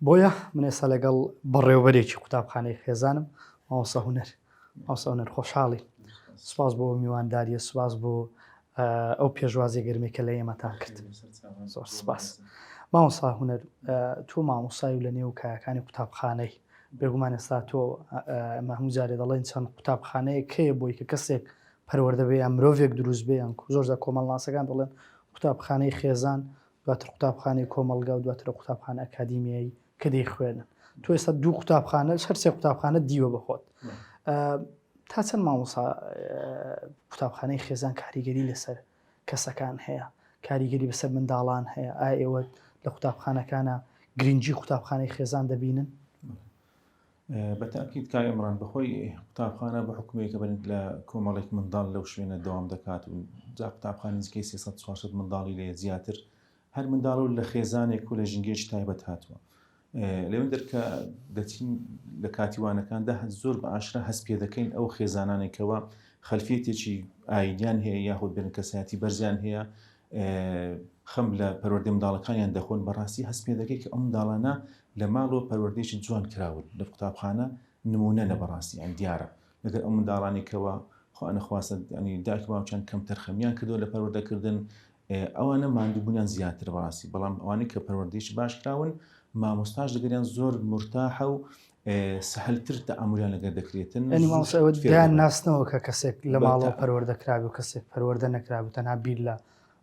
بۆیە من ئێستا لەگەڵ بەڕێوەبەرێکی قوتابخانەی خێزانم مامۆستا هونەر مامۆستا هونەر خۆشحاڵی سوپاس بۆ میوانداریە سوپاس بۆ ئەو پێشوازی گەرمی کە لە ئێمەتان کرد زۆر سپاس مامۆستا هونەر تۆ مامۆسای و لە نێو کایەکانی قوتابخانەی بێگومان ئێستا تۆ ئەمە هەموو جارێ دەڵێن چەند قوتابخانەیەک هەیە بۆی کە کەسێک پەروەردە بێ یان مرۆڤێک دروست بێ یان زۆر جار کۆمەڵناسەکان دەڵێن قوتابخانەی خێزان دواتر قوتابخانەی کۆمەڵگا و دواتر قوتابخانە ئەکادیمیایی کە دەیخوێنن تۆ ئێستا دوو قوتابخانە هەر سێ قوتابخانە دیوە بەخۆت تا چەند مامۆسا قوتابخانەی خێزان کاریگەری لەسەر کەسەکان هەیە کاریگەری بەسەر منداڵان هەیە ئایا ئێوە لە قوتابخانەکانە گرنگی قوتابخانەی خێزان دەبینن؟ بە تاکیید کاک ئیمران بەخۆی قوتابخانە بە حکومێکە بەرن لە کۆمەڵێک منداڵ لەو شوێنە دەوام دەکات و جا قوتابخانە نزیکەی 300 400 منداڵی لێ زیاتر هەر منداڵ و لە خێزانێک و لە ژینگەیەکی تایبەت هاتووە لەوێن دەرکە دەچین لە کاتی وانەکاندا زۆر بە ئاشکرا هەست پێ دەکەین ئەو خێزانانێکەوە خەلفیەتێکی ئاینیان هەیە یاخود بن کەسایەتی بەرزیان هەیە خەم لە پەروەردەی منداڵەکانیان دەخۆن، بەڕاستی هەست پێ دەکەی کە ئەو منداڵانە لە ماڵەوە پەروەردەیەکی جوان کراون، لە قوتابخانە نموونەنە بەڕاستی یانی دیارە لەگەر ئەو منداڵانەی کەوا خوا نەخواستە یانی دایک و باوکیان کەمتەرخەمیان کردووە لە پەروەردەکردن ئەوانە ماندووبوونیان زیاترە بەڕاستی بەڵام ئەوانەی کە پەروەردەیەکی باش کراون مامۆستاش لەگەریان زۆر مورتاحە و سەهلتر تەعامولیان لەگەر دەکرێتن. یانی مامۆستا ئێوە دەیان ناسنەوە کە کەسێک لە ماڵەوە پەروەردە کرابێ و کەسێک پەروەردە نەکرابێ تەنها بیر لە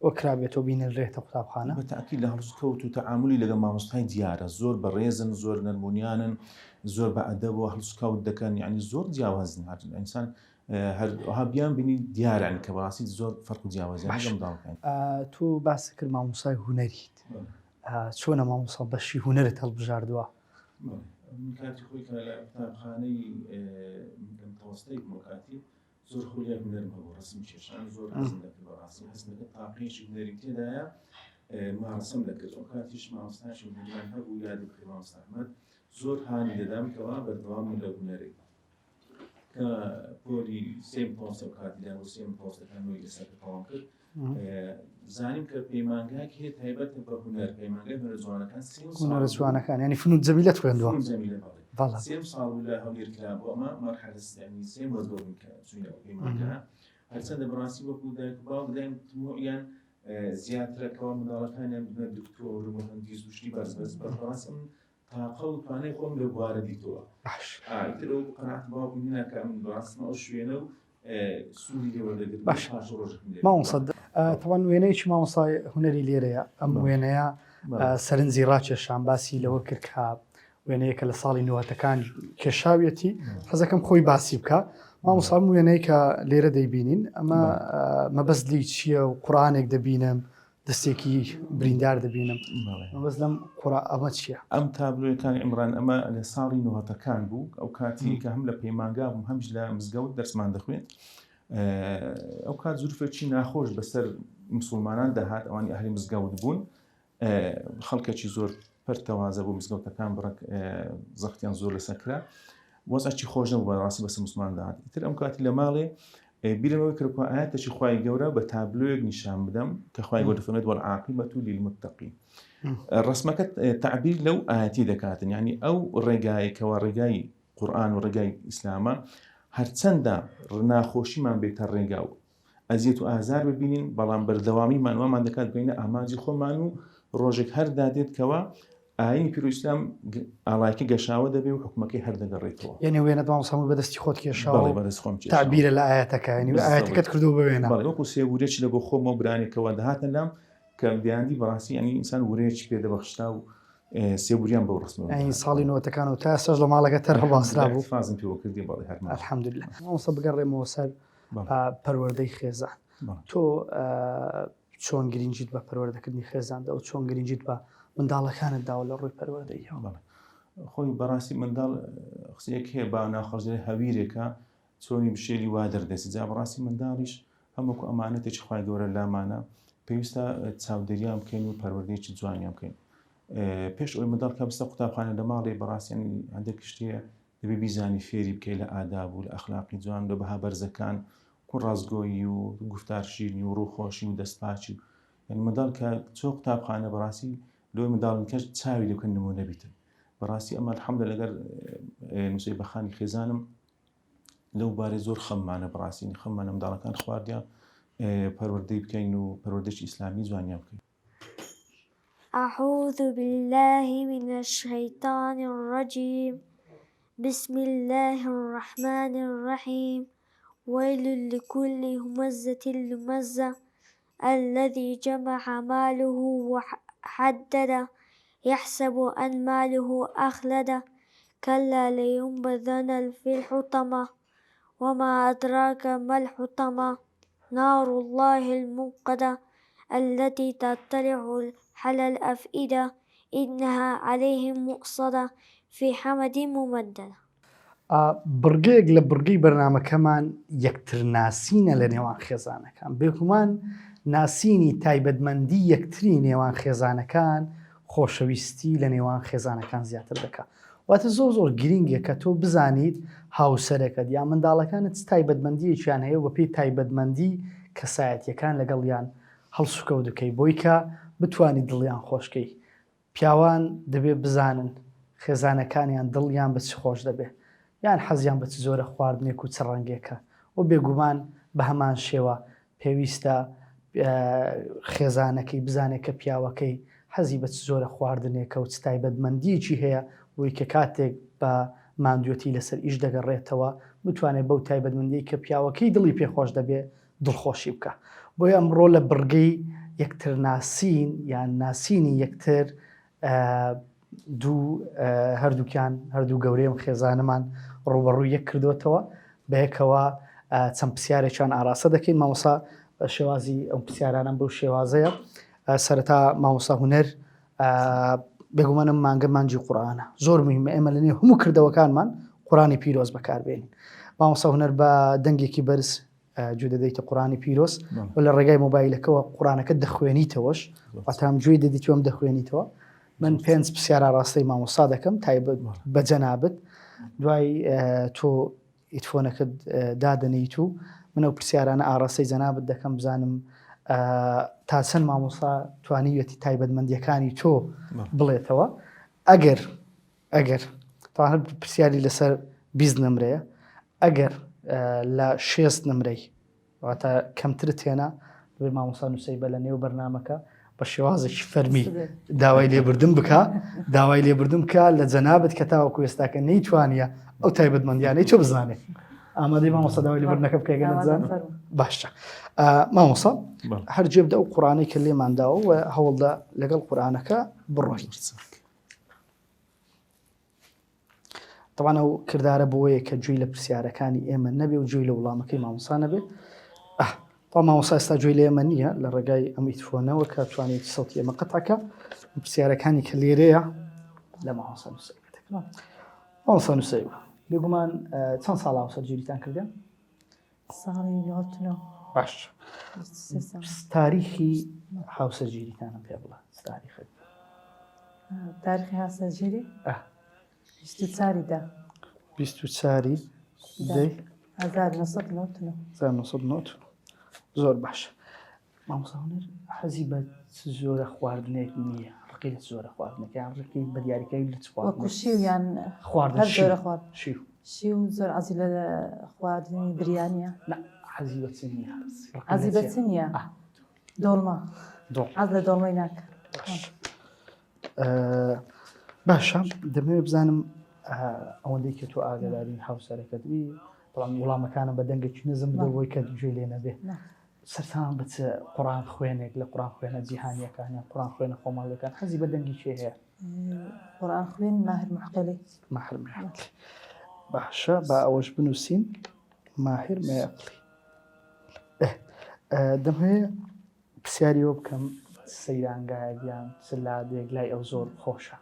ئەوە کرابێتەوە بینێنرێتە قوتابخانە؟ بە تەئکید لە هەڵسوکەوت و تەعامولی لەگەڵ مامۆستای دیارە زۆر بەڕێزن زۆر نەرمونیانن زۆر بە ئەدەبەوە هەڵسوکەوت دەکەن یانی زۆر جیاوازن هەر ئینسان هەر ئەوها بیان بینی دیارە یانی کە بەڕاستی زۆر فەرق و جیاوازیان لەگەڵ منداڵەکان. تۆ باست کرد مامۆستای هونەریت چۆنە مامۆستا بەشی هونەرت هەڵبژاردووە؟ من کاتی خۆی کە لە قوتابخانەی متەوەستەی بووم کاتی زۆر خولیای هونەرم هەبوو ڕسم کێشان زۆر حەزم دەکرد بەڕاستی هەستم دەکرد تاقیەکی هونەریم تێدایە مارەسەم دەکرد ئەو کاتیش مامۆستایەکی هونەریمان هەبوو یادی بخێر مامۆستا ئەحمەد زۆر هانی دەدام کەوا بەردەوام بم لە هونەرێک کە پۆلی سێم پۆستە و کاتی لە سێم پۆستەکان نوێی لەسەر تەواو کرد زانیم کە پەیمانگایەک هەیە تایبەتە بە هونەر پەیمانگای هونەرە جوانەکان هونەرە جوانەکان ینی فنون جەمیلەت خوێندووە بەڵێ سێم ساڵ بوو لە هەولێر کرا بۆ ئەمە مەرحەلە ینی سێم وەرز بوون کە چووینەوە پەیمانگا هەرچەندە بەڕاستی وەکو دایک و باوک دایم تموعیان زیاترە کەوا منداڵەکانیان ببنە دکتۆر و مهندیس و شتی بەرز بەرز بەس بەڕاستی من تاقە و توانای خۆم لەو بوارە دیتەوە باش ئیتر ئەو قەناعەت باوکم هێنا کە ئەمن بەڕاستمە ئەو شوێنە و سوودی لێ وەردەگرم باش پاش ڕۆژێکم لێ مامۆستا تەوان وێنەیەکی مامۆستای هونەری لێرەیە ئەم وێنەیە سەرنجی ڕاکێشام باسی لەوە کرد کە وێنەیەکە لە ساڵی نوەتەکان کێشاویەتی حەزەکەم خۆی باسی بکە مامۆستا ئەم وێنەیە کە لێرە دەیبینین ئەمە مەبەست لی چییە و قورئانێک دەبینم دەستێکی بریندار دەبینم مەبەست لەم قورا ئەمە چییە؟ ئەم تابلۆیە کاک عیمران ئەمە لە ساڵی نۆهەتەکان بوو ئەو کاتی کە هەم لە پەیمانگا بووم هەمیش لە مزگەوت دەرسمان دەخوێند ئەو کات زورفێکی ناخۆش بەسەر مسلمانان دەهات ئەوانی ئەهلی مزگەوت بوون خەڵکێکی زۆر پەرتەوازە بوو مزگەوتەکان بڕک زەختیان زۆر لەسەر کرا وەزعێکی خۆش نەبوو بەڕاستی بەسەر مسلمان دەهات ئیتر ئەم کاتی لە ماڵێ بیرم ئەوە کرد کە ئاەتێکی خوای گەورە بە تابلۆیەک نیشان بدەم کە خوای گەورە دەفەرمێت والعاقبة للمتقین ڕسمەکە تعبیر لەو ئاەتی دەکاتن یعنی ئەو ڕێگایەکەوە ڕێگای قورئان و ڕێگای ئیسلامە هەرچەندە ناخۆشیمان بێتە ڕێگا و ئەزیەت و ئازار ببینین بەڵام بەردەوامیمان وامان دەکات بگەینە ئامانجی خۆمان و ڕۆژێک هەر دادێت کەوا ئاینی پیرۆ ئیسلام ئاڵایەکە گەشاوە دەبێ و حکومەکەی هەر دەگەڕێتەوە. یەنی وێنەت مامۆستا هەمووی بەدەستی خۆت کێشاوە بەڵێ بەدەست خۆم کێشاوە. تەعبیرە لە ئایەتەکە یەنی ئایەتەکەت کردووە بە وێنە. بەڵێ وەکو سێ ورەیەکی لە بۆ خۆمەوە برانێکەوە دەهاتە لام کە دەیاندی بەڕاستی یەنی ئینسان ورەیەکی پێ دەبەخشرا و سێ وریان بەو ڕەسمەوە یەنی ساڵی نەوەتەکان و تا ئێستاش لە ماڵەکە تەرح باسرا بوو. احتفاظم پێوە کردی بەڵێ هەر ماوە. الحمدللە. مامۆستا بگەڕێمەوە سەر پەروەردەی خێزان تۆ چۆن گرنگیت بە پەروەردەکردنی خێزان داوە چۆن گرنگیت بە منداڵەکانت داوە لە ڕووی پەروەردەیەوە؟ خۆی بەڕاستی منداڵ قسەیەک هەیە با ناخۆزێ هەویرێکە چۆنی بشێلی وا دەردەسی جا بەڕاستی منداڵیش هەمووکو ئەمانەتێکی خوای گەورە لامانە پێویستە چاودێریان بکەین و پەروەردەیەکی جوانیان بکەین پێش ئەوەی منداڵ کە بستە قوتابخانە لە ماڵێ بەڕاستی هەندێک شتەیە دەبێ بیزانی فێری بکەی لە ئاداب و لە ئەخلاقی جوان لە بەها بەرزەکان کو ڕاستگۆیی و گوفتار شیرینی و ڕووخۆشی و دەستپاکی و یعنی منداڵ کە چۆ قوتابخانە بەڕاستی لۆی منداڵن کەش چاوی لێ بکەن نموونە بیتن. بەڕاستی ئەمە الحمد لەگەر نووسەی بەخانی خێزانم لەو بارەی زۆر خەممانە بەڕاستی خەممانە منداڵەکان خواردیان پەروەردەی بکەین و پەروەردەی ئیسلامی جوانیان بکەین. أعوذ بالله من الشيطان الرجيم بسم الله الرحمن الرحيم ويل لكل همزة لمزة الذي جمع ماله وحدده يحسب أن ماله أخلده كلا لينبذن في الحطمة وما أدراك ما الحطمة نار الله الموقدة التي تطلع على الأفئدة إنها عليهم مؤصدة في حمد ممددة. بڕگەیەک لە بڕگەی بەرنامەکەمان یەکترناسینە لە نێوان خێزانەکان. بێگومان ناسینی تایبەتمەندی یەکتری نێوان خێزانەکان خۆشەویستی لە نێوان خێزانەکان زیاتر دەکا. واتە زۆر زۆر گرینگە کە تۆ بزانیت هاوسەرەکەت یان منداڵەکانت چ تایبەتمەندییەکیان هەیە و بەپێی تایبەتمەندی کەسایەتییەکان لەگەڵیان هەڵسوکەوت بکەی بۆی کە بتوانی دڵیان خۆشکەی. پیاوان دەبێ بزانن خێزانەکانیان دڵیان بە چ خۆش دەبێ یان حەزیان بە چ جۆرە خواردنێک و چ ڕەنگێکە و بێگومان بە هەمان شێوە پێویستە خێزانەکەی بزانێت کە پیاوەکەی حەزی بە چ جۆرە خواردنێکە و چ تایبەتمەندییەکی هەیە بۆی کە کاتێک بە ماندوێتی لەسەر ئیش دەگەڕێتەوە بتوانێت بەو تایبەتمەندیەی کە پیاوەکەی دڵی پێ خۆش دەبێ دڵخۆشی بکا. بۆیە ئەمڕۆ لە بڕگەی یەکترناسین یان ناسینی یەکتر دوو هەردووکیان هەردوو گەورەیم خێزانەمان ڕوبەڕووی یەک کردوێتەوە بەیەکەوە چەند پرسیارێکیان ئاراستە دەکەین مامۆسا شێوازی ئەو پرسیارانم بەو شێوازەیە سەرەتا مامۆسا هونەر بێگومانم مانگە مانجی قورآانە زۆر مهمە ئێمە لە نێو هەموو کردەوەکانمان قورانی پیرۆز بەکاربێنین مامۆسا هونەر بە دەنگێکی بەرز گوێ دەدەیتە قورانی پیرۆز و لە ڕێگای مۆبایلەکەەوە قورانەکە دەخوێنیتەوەش واتام گوێی دەدیتوم دەخوێنیتەوە من پێنج پرسیارە ڕاستەی مامۆسا دەکەم تایبەت بە جەنابت دوای تۆ ئیتفۆنەکەت دادەنیت و من ئەو پرسیارانە ئاراستەی جەنابت دەکەم بزانم تا چەند مامۆسا توانیویەتی تایبەتمەندیەکانی تۆ بڵێتەوە ئەگەر ئەگەر تاهر پرسیاری لەسەر 20 نمرەیە ئەگەر لە شێست نمرەی واتە کەمترت هێنا دەبێ مامۆستا نووسەیبە لە نێو بەرنامەکە بە شێوازێکی فەرمی داوای لێبوردن بکە داوای لێبوردن بکە لە جەنابت کە تاوەکو ئێستاکە نەیتوانیە ئەو تایبەتمەندیانەی تۆ بزانێ ئامادەی مامۆستا داوای لێبوردنەکە بکە گەنە بزانە باشە مامۆستا هەر جێبدە ئەو قورانەی کە لێمان داوە و هەوڵدا لەگەڵ قورانەکە بڕۆیت. تەبعەن ئەو کردارە بۆیە کە گوێی لە پرسیارەکانی ئێمە نەبێ و گوێی لە وڵامەکەی مامۆسا نەبێ تا مامۆسا ئێستا گوێی لە ئێمە نییە لە ڕێگای ئەم ئیتفۆنەوە کە توانێت سەوتی ئێمە قەتعکە پرسیارەکانی کە لێرەیە لە مامۆسا نووسەیبە مامۆسا نووسەیبە بێگومان چەند ساڵ هاوسەرگیریتان کردە ساڵی 99 باش تاریخی هاوسەرگیریتانم پێ بڵێ تاریخت تاریخی هاوسەرگیری 24 دە 24 دەی 1999 1999 زۆر باشە مامۆستا هونەر حەزی بە چ جۆرە خواردنێک نییە ڕقی لە چ جۆرە خواردنێک یان ڕقی بە دیاریکراوی لە چ وەکو خواردنێک شیو یان خواردن هەر شیو جۆرە خوارد شیو شیو زۆر عەزی لە خواردنی بریانیە نا حەزی بە چ نییە ڕقی لە عەزی بە چییە چ نییە ئا دۆڵمە دۆڵ عەز لە دۆڵمەی ناکە باش باشە دەمەوێت بزانم ئەوەندەی کە تۆ ئاگاداری هاوسەرەکەت بی بەڵام وڵامەکانم بە دەنگێکی نزم بدە بۆی کە گوێی لێ نەبێ سەرسام بە چ قوڕان خوێنێک لە قوڕان خوێنە جیهانیەکان یان قوڕان خوێنە خۆماڵیەکان حەزی بە دەنگی کێ هەیە؟ قورئان خوێن ماهر معقلی. ماهر معقلی باشە با ئەوەش بنووسین ماهر معقلی دەمهەیە پرسیاری ئەوە بکەم سەیرانگایەک یان چ لادێک لای ئەو زۆر خۆشە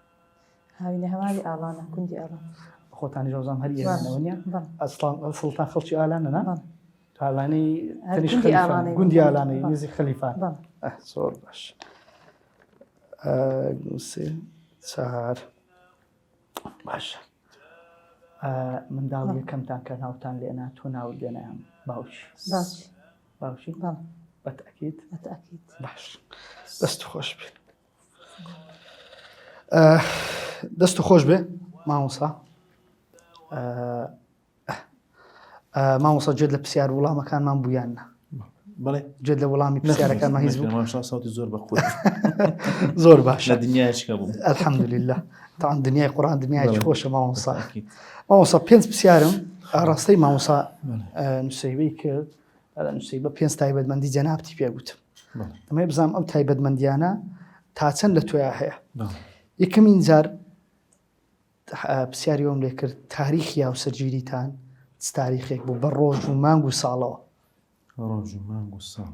هاوینە هەواری ئاڵانە گوندی ئاڵان خۆتانی ژۆزان هەر ئێرانەوە نیە ئەسڵان سڵتان خەڵکی ئالانە نا تاڵانی تەنیشت خەلیفان گوندی ئالانەی نزیک خەلیفان زۆر باش سێ چار باشە منداڵ یەکەمتان کە ناوتان لێنا تۆ ناوت لێنایان باوکی باوکی بەتەکیت باش دەست خۆش بێت. دەست خۆش بێ مامۆسا مامۆسا جێت لە پرسیار وڵامەکانمان بوویان نا بەڵێ جێت لە وەڵامی پرسیارەکانمان هیچ بوو ماشا سەوتی زۆر بە قوت زۆر باش لە دنیایشکە بوو الحمدلله تاان دنیای قورآن دنیایکی خۆشە مامۆسا مامۆسا پێنج پرسیارم ئاراستەی مامۆسا نووسەیبەی کرد نووسەیبە پێنج تایبەتمەندی جەنابتی پێ گوتم ئەمەی بزانم ئەو تایبەتمەندیانە تا چەند لە تۆیا هەیە یەکەمین جار پرسیاری ئەوم لێ کرد تاریخی هاوسەرگیریتان چ تاریخێک بوو بە ڕۆژ و مانگ و ساڵەوە؟ ڕۆژ و مانگ و ساڵ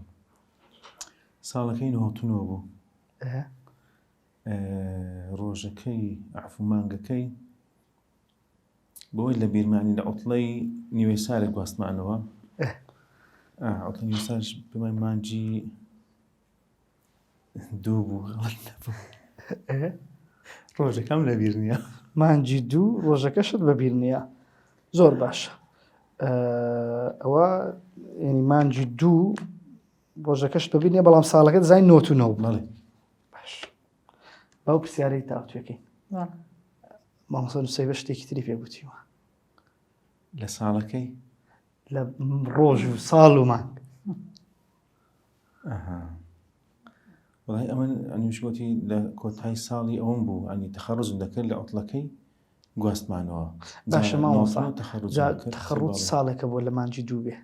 ساڵەکەی نهۆتنەوە بوو ڕۆژەکەی عفو مانگەکەی بەوەی لە بیرمانی لە عوتڵەی نیوەی سارێک گواستمانەوە عوتڵی نیوەی سارش پێمان مانگی دوو بوو غەڵەت نەبوو ڕۆژەکەم لەبیر نییە مانگی دوو ڕۆژەکەشت بەبیر نییە زۆر باشە ئەوە ینی مانگی دوو ڕۆژەکەش بەبیر نییە بەڵام ساڵەکە دەزانین نۆت و نۆ بەڵێ باش باو پرسیارەی تاوتوێکەین مامۆستا نووسەیبە شتێکی تری پێ گوتیوە لە ساڵەکەی لە ڕۆژ و ساڵ و مانگ ئەها وەڵای ئەمن ئەنیش گوتی لە کۆتای ساڵی ئەوم بوو ئەنی تەخەڕجم دەکرد لە عوتڵەکەی گواستمانەوە باشە مامۆستا تەخەڕجا تەخەڕوج ساڵێکە بۆ لە مانگی دوو بێ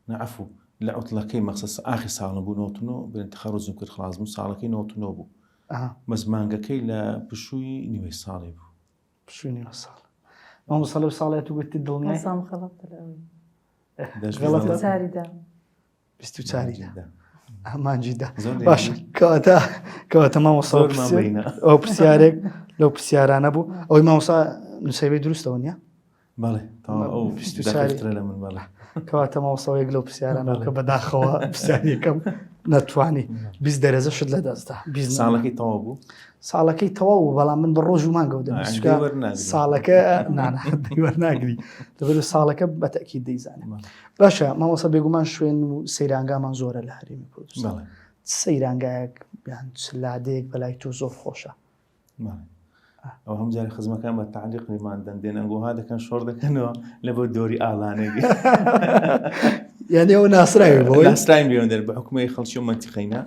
نا عەفو لە عوتڵەکەی مەخصەس ئاخر ساڵم بوو نۆت و نۆ برێن تەخەڕجم کرد خلاص بوو ساڵەکەی نۆت و نۆ بوو بەس مانگەکەی لە پشووی نیوەی ساڵی بوو پشووی نیوە ساڵ مامۆستا لەو ساڵەیە تو گوتی دڵنیای سام خەڵەتە لە ئەوەی غەڵەتە چاریدا 24 دا ئامانجی دا باش کەواتە کەواتە مامۆستا ئەو پرسیارێک لەو پرسیارانە بوو ئەوەی مامۆستا نووسەوی دروستەوە نیە بەڵێ ئەو 24 لە من بەڵێ کەواتە مامۆستا یەک لەو پرسیارانە کە بەداخەوە پرسیارەکەم نەتوانی 20 دەرەجە شت لە دەستدا ساڵەکەی تەواو بوو ساڵەکەی تەواو بوو بەڵام من بە ڕۆژ و مانگەوە دەنووسم ساڵەکە نانا وەرناگری لەبەر ساڵەکە بە تەکید دەیزانم باشە مامۆستا بێگومان شوێن و سەیرانگامان زۆرە لە هەرێمی کوردستان چ سەیرانگایەک یان چ لادێک بەلای تۆ زۆر خۆشە ئەو هەم جارە خزمەکان بە تعلیق لێمان دەن دێن ئەنگۆها دەکەن شۆڕ دەکەنەوە لە بۆ دۆری ئاڵانێک یعنی ئەو ناسراوی بۆ ناسراوی لێوەن دەر بە حکومەی خەڵکی و مەنتیقەینە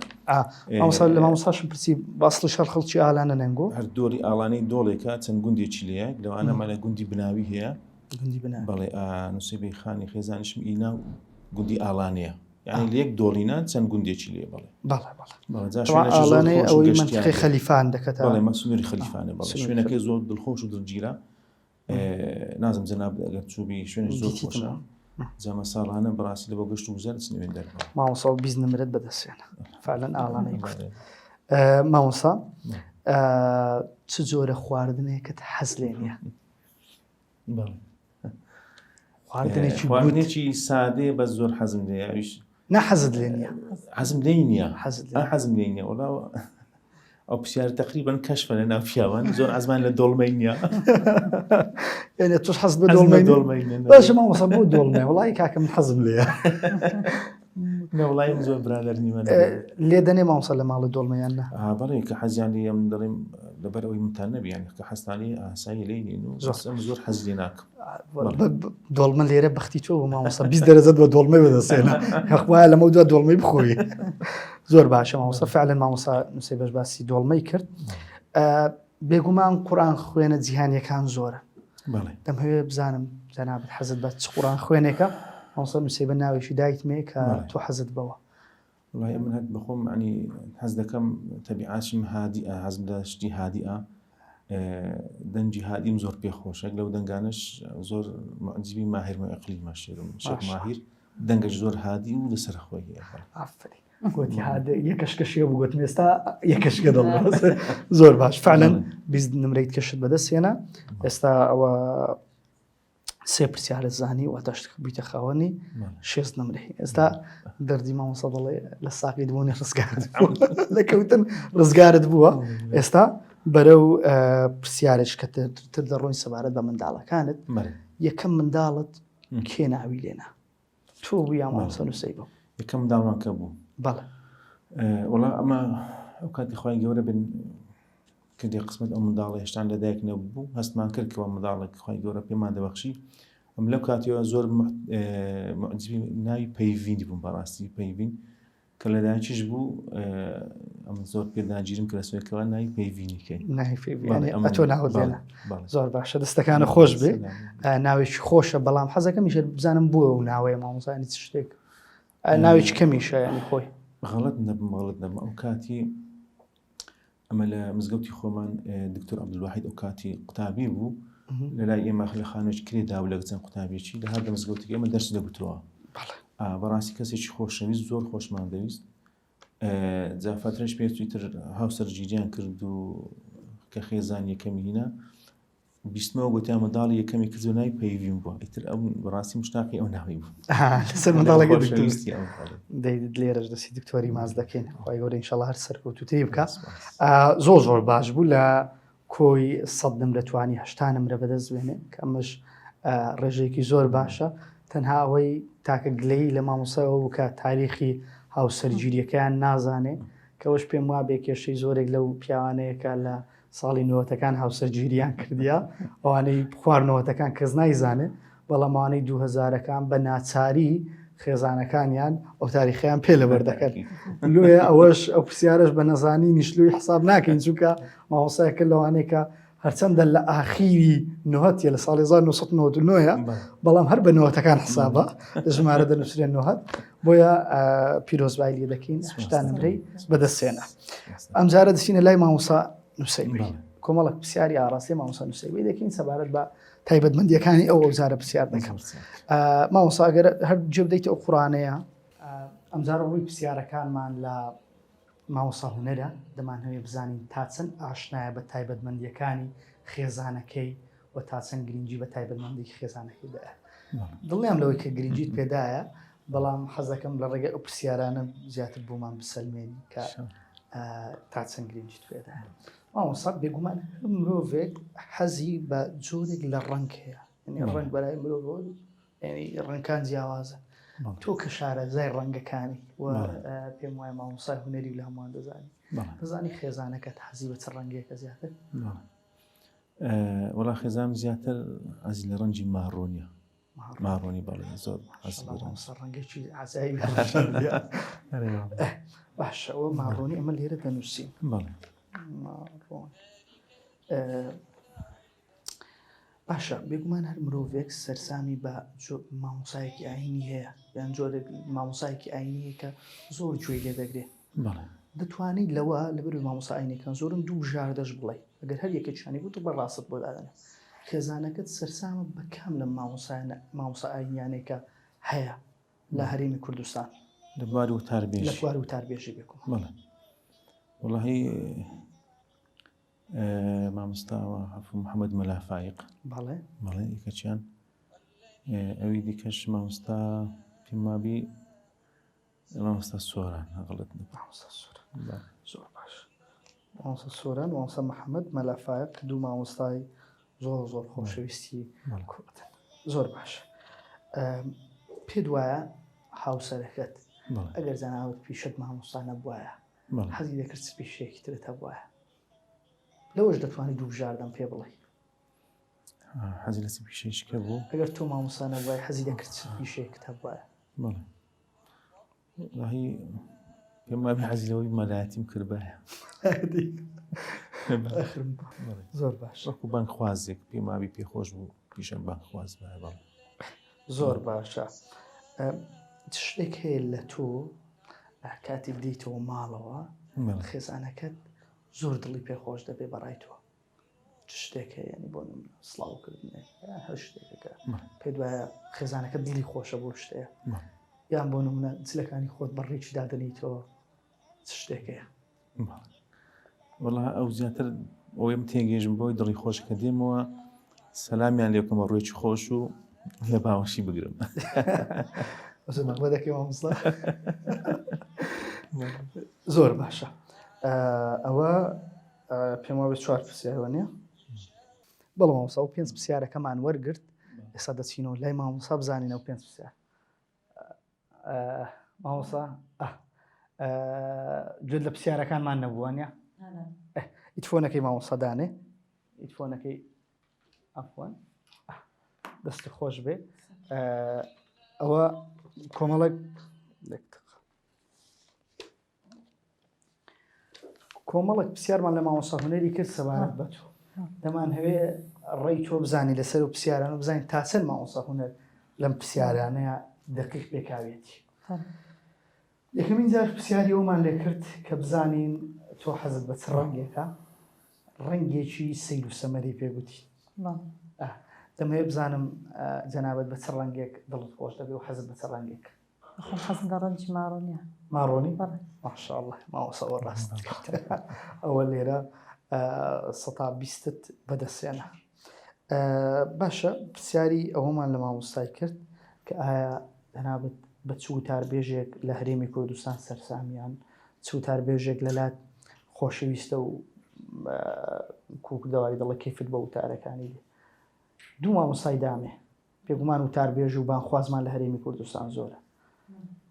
مامۆستا لە مامۆستاشم پرسی بەسڵی شەڕ خەڵکی ئالانە نەنگۆ هەر دۆری ئاڵانەی دۆڵێکە چەند گوندێکی لێیە لەوانە مەلە گوندی بناوی هەیە گوندی بناوی بەڵێ نووسەی خانی خێزانیشم ئینا گوندی ئاڵانەیە یعنی لە یەک دۆڵینا چەند گوندێکی لێ بەڵێ بەڵێ بەڵێ بەڵێ جا شوێنێکی زۆر ئاڵانەی خۆش و ئەوەی گەشتیار مەنتیقەی هەیە. خەلیفان دەکەتە بەڵێ مە سنووری خەلیفانە بەڵێ سنووری شوێنەکەی زۆر دڵخۆش و دڵگیرە نازم جەناب ئەگەر چووبی شوێنی زۆر دیتیتم. خۆشە جامە ساڵانە بەڕاستی لە بۆ گەشت و گوزار دەچن وێن دەرەوە. مامۆستا و 20 نمرەت بەدەستێنە فعلا ئاڵانەی کورد مامۆستا چ جۆرە خواردنێکت حەز لێ نییە؟ خواردنێکی خواردنێکی سادێ بە زۆر حەزم لێ ئەویش نا حەزت لێ نییە حەزم لێ نییە حەزم لێ نییە وەڵا ئەو پرسیار تقریبا کەشفە لە ناو پیاوان زۆر ئەزمان لە دۆڵمەی نییە یعنی تۆش حەز بە دۆڵمەی دۆڵمەی باشە مامۆستا بۆ دۆڵمەی وڵی کاکە من حەزم لێیە نەوڵای من زۆر برادەر نیمە لێ دەنێ مامۆستا لە ماڵی دۆڵمەیان نا بەڵێ کە حەزیان لێ من دەڵێم لەبەر ئەوەی منتان نەبی یانی کە حەزتان لێ ئاسایی لێی نین و زۆر ئەم زۆر حەز لێ ناکەم دۆڵمە لێرە بەختی تۆ بوو مامۆستا 20 دەرەجەت بە دۆڵمەی بەدەستێنە هەخوایە لەمە دو دۆڵمەی بخۆی زۆر باشە مامۆستا فعلا مامۆستا نووسی بەش باسی دۆڵمەی کرد بێگومان قورآن خوێنە جیهانیەکان زۆرە دەمهەوێ بزانم جەنابت حەزت بە چ قورآن خوێنێکە مامۆستا نووسی بە ناوێکی دایتمێ کە تۆ حەزت بەوە وڵی من هەر بەخۆم عنی حەز دەکەم تەبیعاشم هادیە حەزم لە شتی هادیە دەنگی هادیم زۆر پێ خۆشە لەو دەنگانش زۆر معجبی ماهر ئەقلیمە شێرم شێخ ماهیر دەنگەش زۆر هادی و لەسەر خۆی هەیە ئافرین گوتی هادە یەکەشکە شێ بوو گوتم ئێستا یەکەشکە دڵ زۆر باش فعلەن 20 نمرەیت کەشت بەدەست هێنا ئێستا ئەوە سێ پرسیارە زانی و ئەتاش بیتە خاوەنی شێست نمرەی ئێستا دەردی مامۆستا دەڵێ لە ساقی بوونی ڕزگارت لە کەوتن ڕزگارت بووە ئێستا بەرەو پرسیارش کە تر دەڕۆین سەبارەت بە منداڵەکانت یەکەم منداڵت کێ ناوی لێنا تۆ بوو یا مامۆستا نووسەی بوو یەکەم منداڵمان کە بوو بەڵێ وەڵا ئەمە ئەو کاتی خوای گەورە بن. کردی قسمەت ئەو منداڵە هێشتان لەدایک نەبوو هەستمان کرد کەەوە منداڵێک خی گەورە پێمان دەبەخشی ئەم لەو کاتیەوە زۆر معجبی ناوی پەیڤین بووم بەڕاستی پەیڤین کە لەدایکیش بوو ئەم زۆر پێداگیرم کە لەسەرەکەوە ناوی پەیڤینی کەین ناوی پەیڤینی ئەتۆ ناوت لێنە زۆر باشە دەستەکانە خۆش بێ ناوێکی خۆشە بەڵام حەزەکەم میشە بزانم بووە و ناوەیە مامۆسانی چ شتێک ناوێکی کەمیشە ینی خۆی غەڵت نەبم غەڵت نەبم ئەو کاتی ئەمە لە مزگەوتی خۆمان دکتۆر عەبدولواحید ئەو کاتی قوتابی بوو لە لای ئێمە لە خانووێکی کرێ داو لە چەند قوتابیی لە هەر لە مزگەوتێکی ئێمە دەرس دەگوتەوە بەڕاستی کەسێکی خۆشەویست زۆر خۆشمان دەویست جا فەترەش پێچووی تر هاوسەرگیریان کرد و کە خێزان یەکەمی هینا بیستمەوە گوتیان منداڵی یەکەمی کرد و ناوی پەیڤین بووە ئیتر ئەو بەڕاستی مشتاقی ئەو ناوی بوو لەسەر منداڵەکە خۆشەویستی ئەو دەیت لێرەش دەستی دکتۆری ماز دەکەین خی گەورە ئینشاءاللە هەر سەرکەوتووتری بکە زۆر زۆر باش بوو لە کۆی سەد نمرە توانی هەشتا نمرە بەدەست بێنێ کە ئەمەش ڕێژەیەکی زۆر باشە تەنها ئەوەی تاکە گلەیی لە مامۆسایەوە بوو کە تاریخی هاوسەرگیریەکەیان نازانێ کەەوەش پێم وابێ کێشەی زۆرێک لەو پیاوانەیە کە لە ساڵی نەوەتەکان هاوسەرگیریان کردیە ئەوانەی خوار نەوەتەکان کەس نایزانێ بەڵام ئەوانەی دوو هەزارەکان بە ناچاری خێزانەکانیان ئەو تاریخیان پێ لەبەر دەکەن لۆیە ئەوەش ئەو پرسیارش بە نەزانی نیشلوی حساب ناکەین چونکە مامۆسایەکە لەوانەیە هەرچەندە لە ئاخیری نهتە لە ساڵی 1999 بەڵام هەر بە نەوەتەکان حسابە ژمارە دەنووسرێن نهت بۆیە پیرۆزبای لێ دەکەین هشتا نمرەی بەدەستێنە ئەمجارە دەچینە لای مامۆسا نووسەیبی کۆمەڵک پرسیاری ئاڕاستەی مامۆسا نووسەیبی دەکەین سەبارەت بە تایبەتمەندیەکانی ئەو ئەوجارە پرسیار دەکەم مامۆسا ئەگەر هەر جێ بدەیت ئەو قورانەیە ئەمجارە ڕووی پرسیارەکانمان لە مامۆسا هونەرە دەمانهەوێ بزانین تا چەند ئاشنایە بە تایبەتمەندیەکانی خێزانەکەی و تا چەند گرنگی بە تایبەتمەندی خێزانەکەی دایە دڵنیام لەوەی کە گرنگیت پێدایە بەڵام حەزەکەم لە ڕێگەی ئەو پرسیارانە زیاتر بۆمان بسەلمێنی کە تا چەند گرنگیت پێدایە مامۆستا بێگومان هەر مرۆڤێک حەزی بە جۆرێک لە ڕەنگ هەیە یعنی ڕەنگ بەرای مرۆڤ یعنی ڕەنگەکان جیاوازە تۆ کە شارەزای ڕەنگەکانی و پێم وایە مامۆستای هونەری لە هەمووان دەزانی دەزانی خێزانەکەت حەزی بە چ ڕەنگێکە زیاتر وەڵا خێزانم زیاتر حەزی لە ڕەنگی ماڕۆنیە ماڕۆنی بەڵێ زۆر ڕەنگێکی ئازایی باشەوە ماڕۆنی ئەمە لێرە دەنووسین بەڵێ باشە بێگومان هەر مرۆڤێک سەرسامی بە مامۆسایەکی ئاینی هەیە یان جۆرێک مامۆسایەکی ئاینیە کە زۆر گوێی لێ دەگرێت دەتوانی لەوە لەبەر مامۆسا ئاینەکان زۆرن دوو بژاردەش بڵێ ئەگەر هەر یەکێکیانی بوو بە ڕاست بۆ دادەنێ خێزانەکەت سەرسامە بە کام لە مامۆسایانە مامۆسا ئاینیانێکە هەیە لە هەرێمی کوردستان لە بواری وتاربێژی لە بواری وتاربێژی بێکم بەڵێ وەڵاهی مامۆستاوە حەفو محەممەد مەلا فایق بەڵێ بەڵێ یەکەچیان ئەوی دیکەش مامۆستا پێم وابی مامۆستا سۆران غەڵەت نەبم. مامۆستا سۆران زۆر باش مامۆستا سۆران مامۆستا محەممەد مەلا فایق دوو مامۆستای زۆر زۆر خۆشەویستی کوردن زۆر باش پێت وایە هاوسەرەکەت ئەگەر جەنابت پیشەت مامۆستا نەبوایە حەزی دەکرد چ پیشەیەکی ترت هەبوایە لەوەش دەتوانانی دوو بژاردەم پێ بڵێ حەزی لە چ پیشەیەکی کە بوو ئەگەر تۆ مامۆستا نەبوایە حەزی دەکرد چ پیشەیەکت هەبوایە بەڵێ وەڵاهی پێم وابێ حەزی لەوەی مەلایەتیم کردبایە زۆر باش وەکو بانگخوازێک پێم وابی پێخۆش بوو پیشەم بانگخواز بایە بەڵێ زۆر باشە چ شتێک هەیە لە تۆ کاتێک دێیتەوە ماڵەوە خێزانەکەت زۆر دڵی پێخۆش دەبێ بەڕای تۆ چ شتێک هەیە ینی بۆ نمونە سڵاوکردنێک یان هەر شتێکەکە پێت وایە خێزانەکە دڵی خۆشە بۆ شتەیە یان بۆ نمونە جلەکانی خۆت بە ڕێکی دادەنیتەوە چ شتێک هەیە وەڵا ئەو زیاتر ئەوەیم تێگەیشم بۆی دڵی خۆش کە دێمەوە سەلامیان لێ بکەمە ڕوویەکی خۆش و لە باوەشی بگرم دەکەی مامۆستا زۆر باشە ئەوە پێم وابێت چوار پرسیارەوە نیە بەڵێ مامۆستا و پێنج پرسیارەکەمان وەرگرت ئێستا دەچینەوە لای مامۆستا بزانینەوە پێنج پرسیار مامۆستا گوێت لە پرسیارەکانمان نەبووە نیە؟ ئیتفۆنەکەی مامۆستا دانێ ئیتفۆنەکەی عەفوەن دەست خۆش بێ ئەوە کۆمەڵێک کۆمەڵێک پرسیارمان لە مامۆستا هونەری کرد سەبارەت بە تۆ دەمان هەوێ ڕێی تۆ بزانی لەسەر و پرسیارانە بزانین تا چەند مامۆستا هونەر لەم پرسیارانەیە دقیق پێکاوێتی یەکەمین جار پرسیاری ئەومان لێ کرد کە بزانین تۆ حەزت بە چ ڕەنگێکە ڕەنگێکی سەیر و سەمەری پێگوتی دەمەوێت بزانم جەنابەت بە چ ڕەنگێک دڵت خۆش دەبێ و حەزت بە چ ڕەنگێک خۆم حەزم لە ڕەنگی ماڕۆنیە. ماڕۆنی؟ بەڵێ. ماشاءاللە مامۆستا ئەوە ڕاست ئەوە لێرە سەتا بیستت بەدەستێنە باشە پرسیاری ئەوەمان لە مامۆستای کرد کە ئایا جەنابت بە چ وتاربێژێک لە هەرێمی کوردستان سەرسامیان چ وتاربێژێک لەلات خۆشەویستە و کوکدەواری دەڵێ کەیفت بە وتارەکانی دێ دوو مامۆستای دامێ بێگومان وتاربێژ و بانگخوازمان لە هەرێمی کوردستان زۆرە.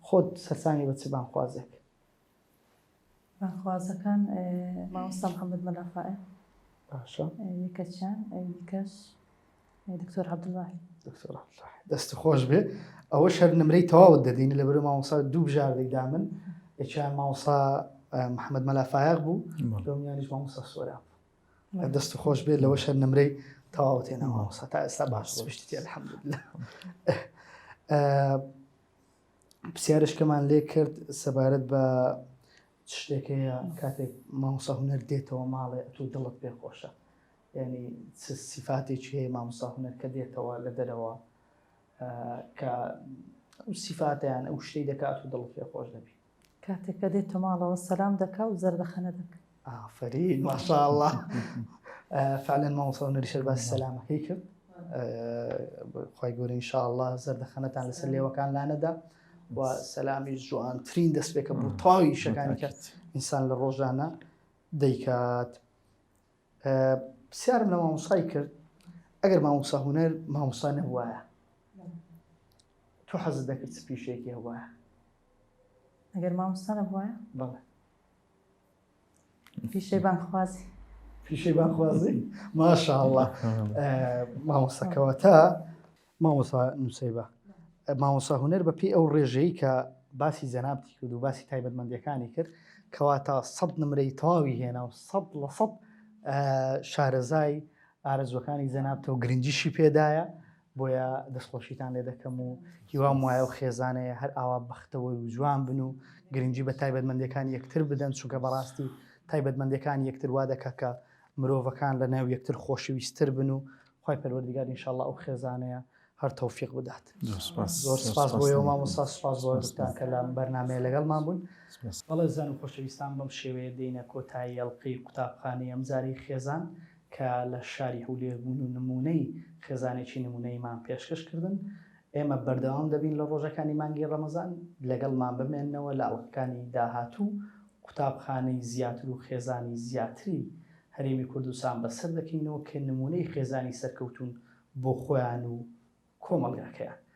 خۆت سەرسامی بە چ بانگخوازێک؟ بانگخوازەکان مامۆستا محەممەد مەلا فائق. باشە. یەکەچیان ئەوی دیکەش دکتۆر عەبدولواحید. دکتۆر عەبدولواحید دەست خۆش بێ. ئەوەش هەر نمرەی تەواوت دەدەین لەبەر مامۆستا دوو بژاردەی دامن یەکیان مامۆستا محەممەد مەلا فایەق بوو دووەمیانیش مامۆستا سۆران بوو. دەست خۆش بێت لەوە شەر نمرەی تەواوت هێنا مامۆستا تا ئێستا باش ڕۆیشتی الحمدلله پرسیارشکەمان لێ کرد سەبارەت بە شتێک هەیە کاتێک مامۆستا هونەر دێتەوە ماڵێ ئەتۆ دڵت پێ خۆشە یعنی چ سیفاتێکی هەیە مامۆستا هونەر کە دێتەوە لە دەرەوە کە ئەو سیفاتیان ئەو شتەی دەکات و دڵت پێ خۆش دەبی کاتێک کە دێتە ماڵەوە سەلام دەکا و زەردەخەنە دەکا. ئافەرین ماشاءاللە فعلا مامۆستا هونەری شەر باسی سەلامەکەی کرد خوای گەورە ان شاء الله زەردەخەنەتان لەسەر لێوەکان لانەدا و سەلامی جوانترین دەستپێکە بۆ تەواوی ئیشەکانی کە ئینسان لە ڕۆژانە دەیکات پرسیارم لە مامۆسای کرد ئەگەر مامۆسا هونەر مامۆسا نەبوایە تۆ حەزت دەکرد چ پیشەیەکی هەبوایە ئەگەر مامۆستا نەبوایە؟ بەڵێ. پیشەی بانگخوازی. پیشەی بانگخوازی؟ ماشاءاللە مامۆستا کەواتە مامۆستا نووسەیبە مامۆستا هونەر بە پێی ئەو ڕێژەی کە باسی جەنابتی کرد و باسی تایبەتمەندیەکانی کرد کەواتە سەد نمرەی تەواوی هێنا و 100% شارەزای ئارەزوەکانی جەنابتەوە گرنگیشی پێدایە بۆیە دەستخۆشیتان لێ دەکەم و هیوام وایە و خێزانەیە هەر ئاوا بەختەوەر و جوان بن و گرنگی بە تایبەتمەندیەکانی یەکتر بدەن چونکە بەڕاستی تایبەتمەندیەکانی یەکتر وا دەکا کە مرۆڤەکان لە ناو یەکتر خۆشەویستتر بن و خوای پەروەردگار ان شاء اللە ئەو خێزانەیە هەر تەوفیق بدات. زۆر سپاس بۆ ئێوە مامۆستا سپاس بۆ هەردووکتان کە لەم بەرنامەیە لەگەڵمان بوون. بەڵێ زان و خۆشەویستان بەم شێوەیە دێینە کۆتایی ئەڵقەی قوتابخانەی ئەمجارەی خێزان کە لە شاری هەولێر بوون و نموونەی خێزانێکی نموونەییمان پێشکەش کردن، ئێمە بەردەوام دەبین لە ڕۆژەکانی مانگی ڕەمەزان، لەگەڵمان بمێننەوە لە ئەڵقەکانی داهاتوو قوتابخانەی زیاتر و خێزانی زیاتری هەرێمی کوردستان بەسەر دەکەینەوە کە نموونەی خێزانی سەرکەوتوون بۆ خۆیان و کۆمەڵگاکەیان.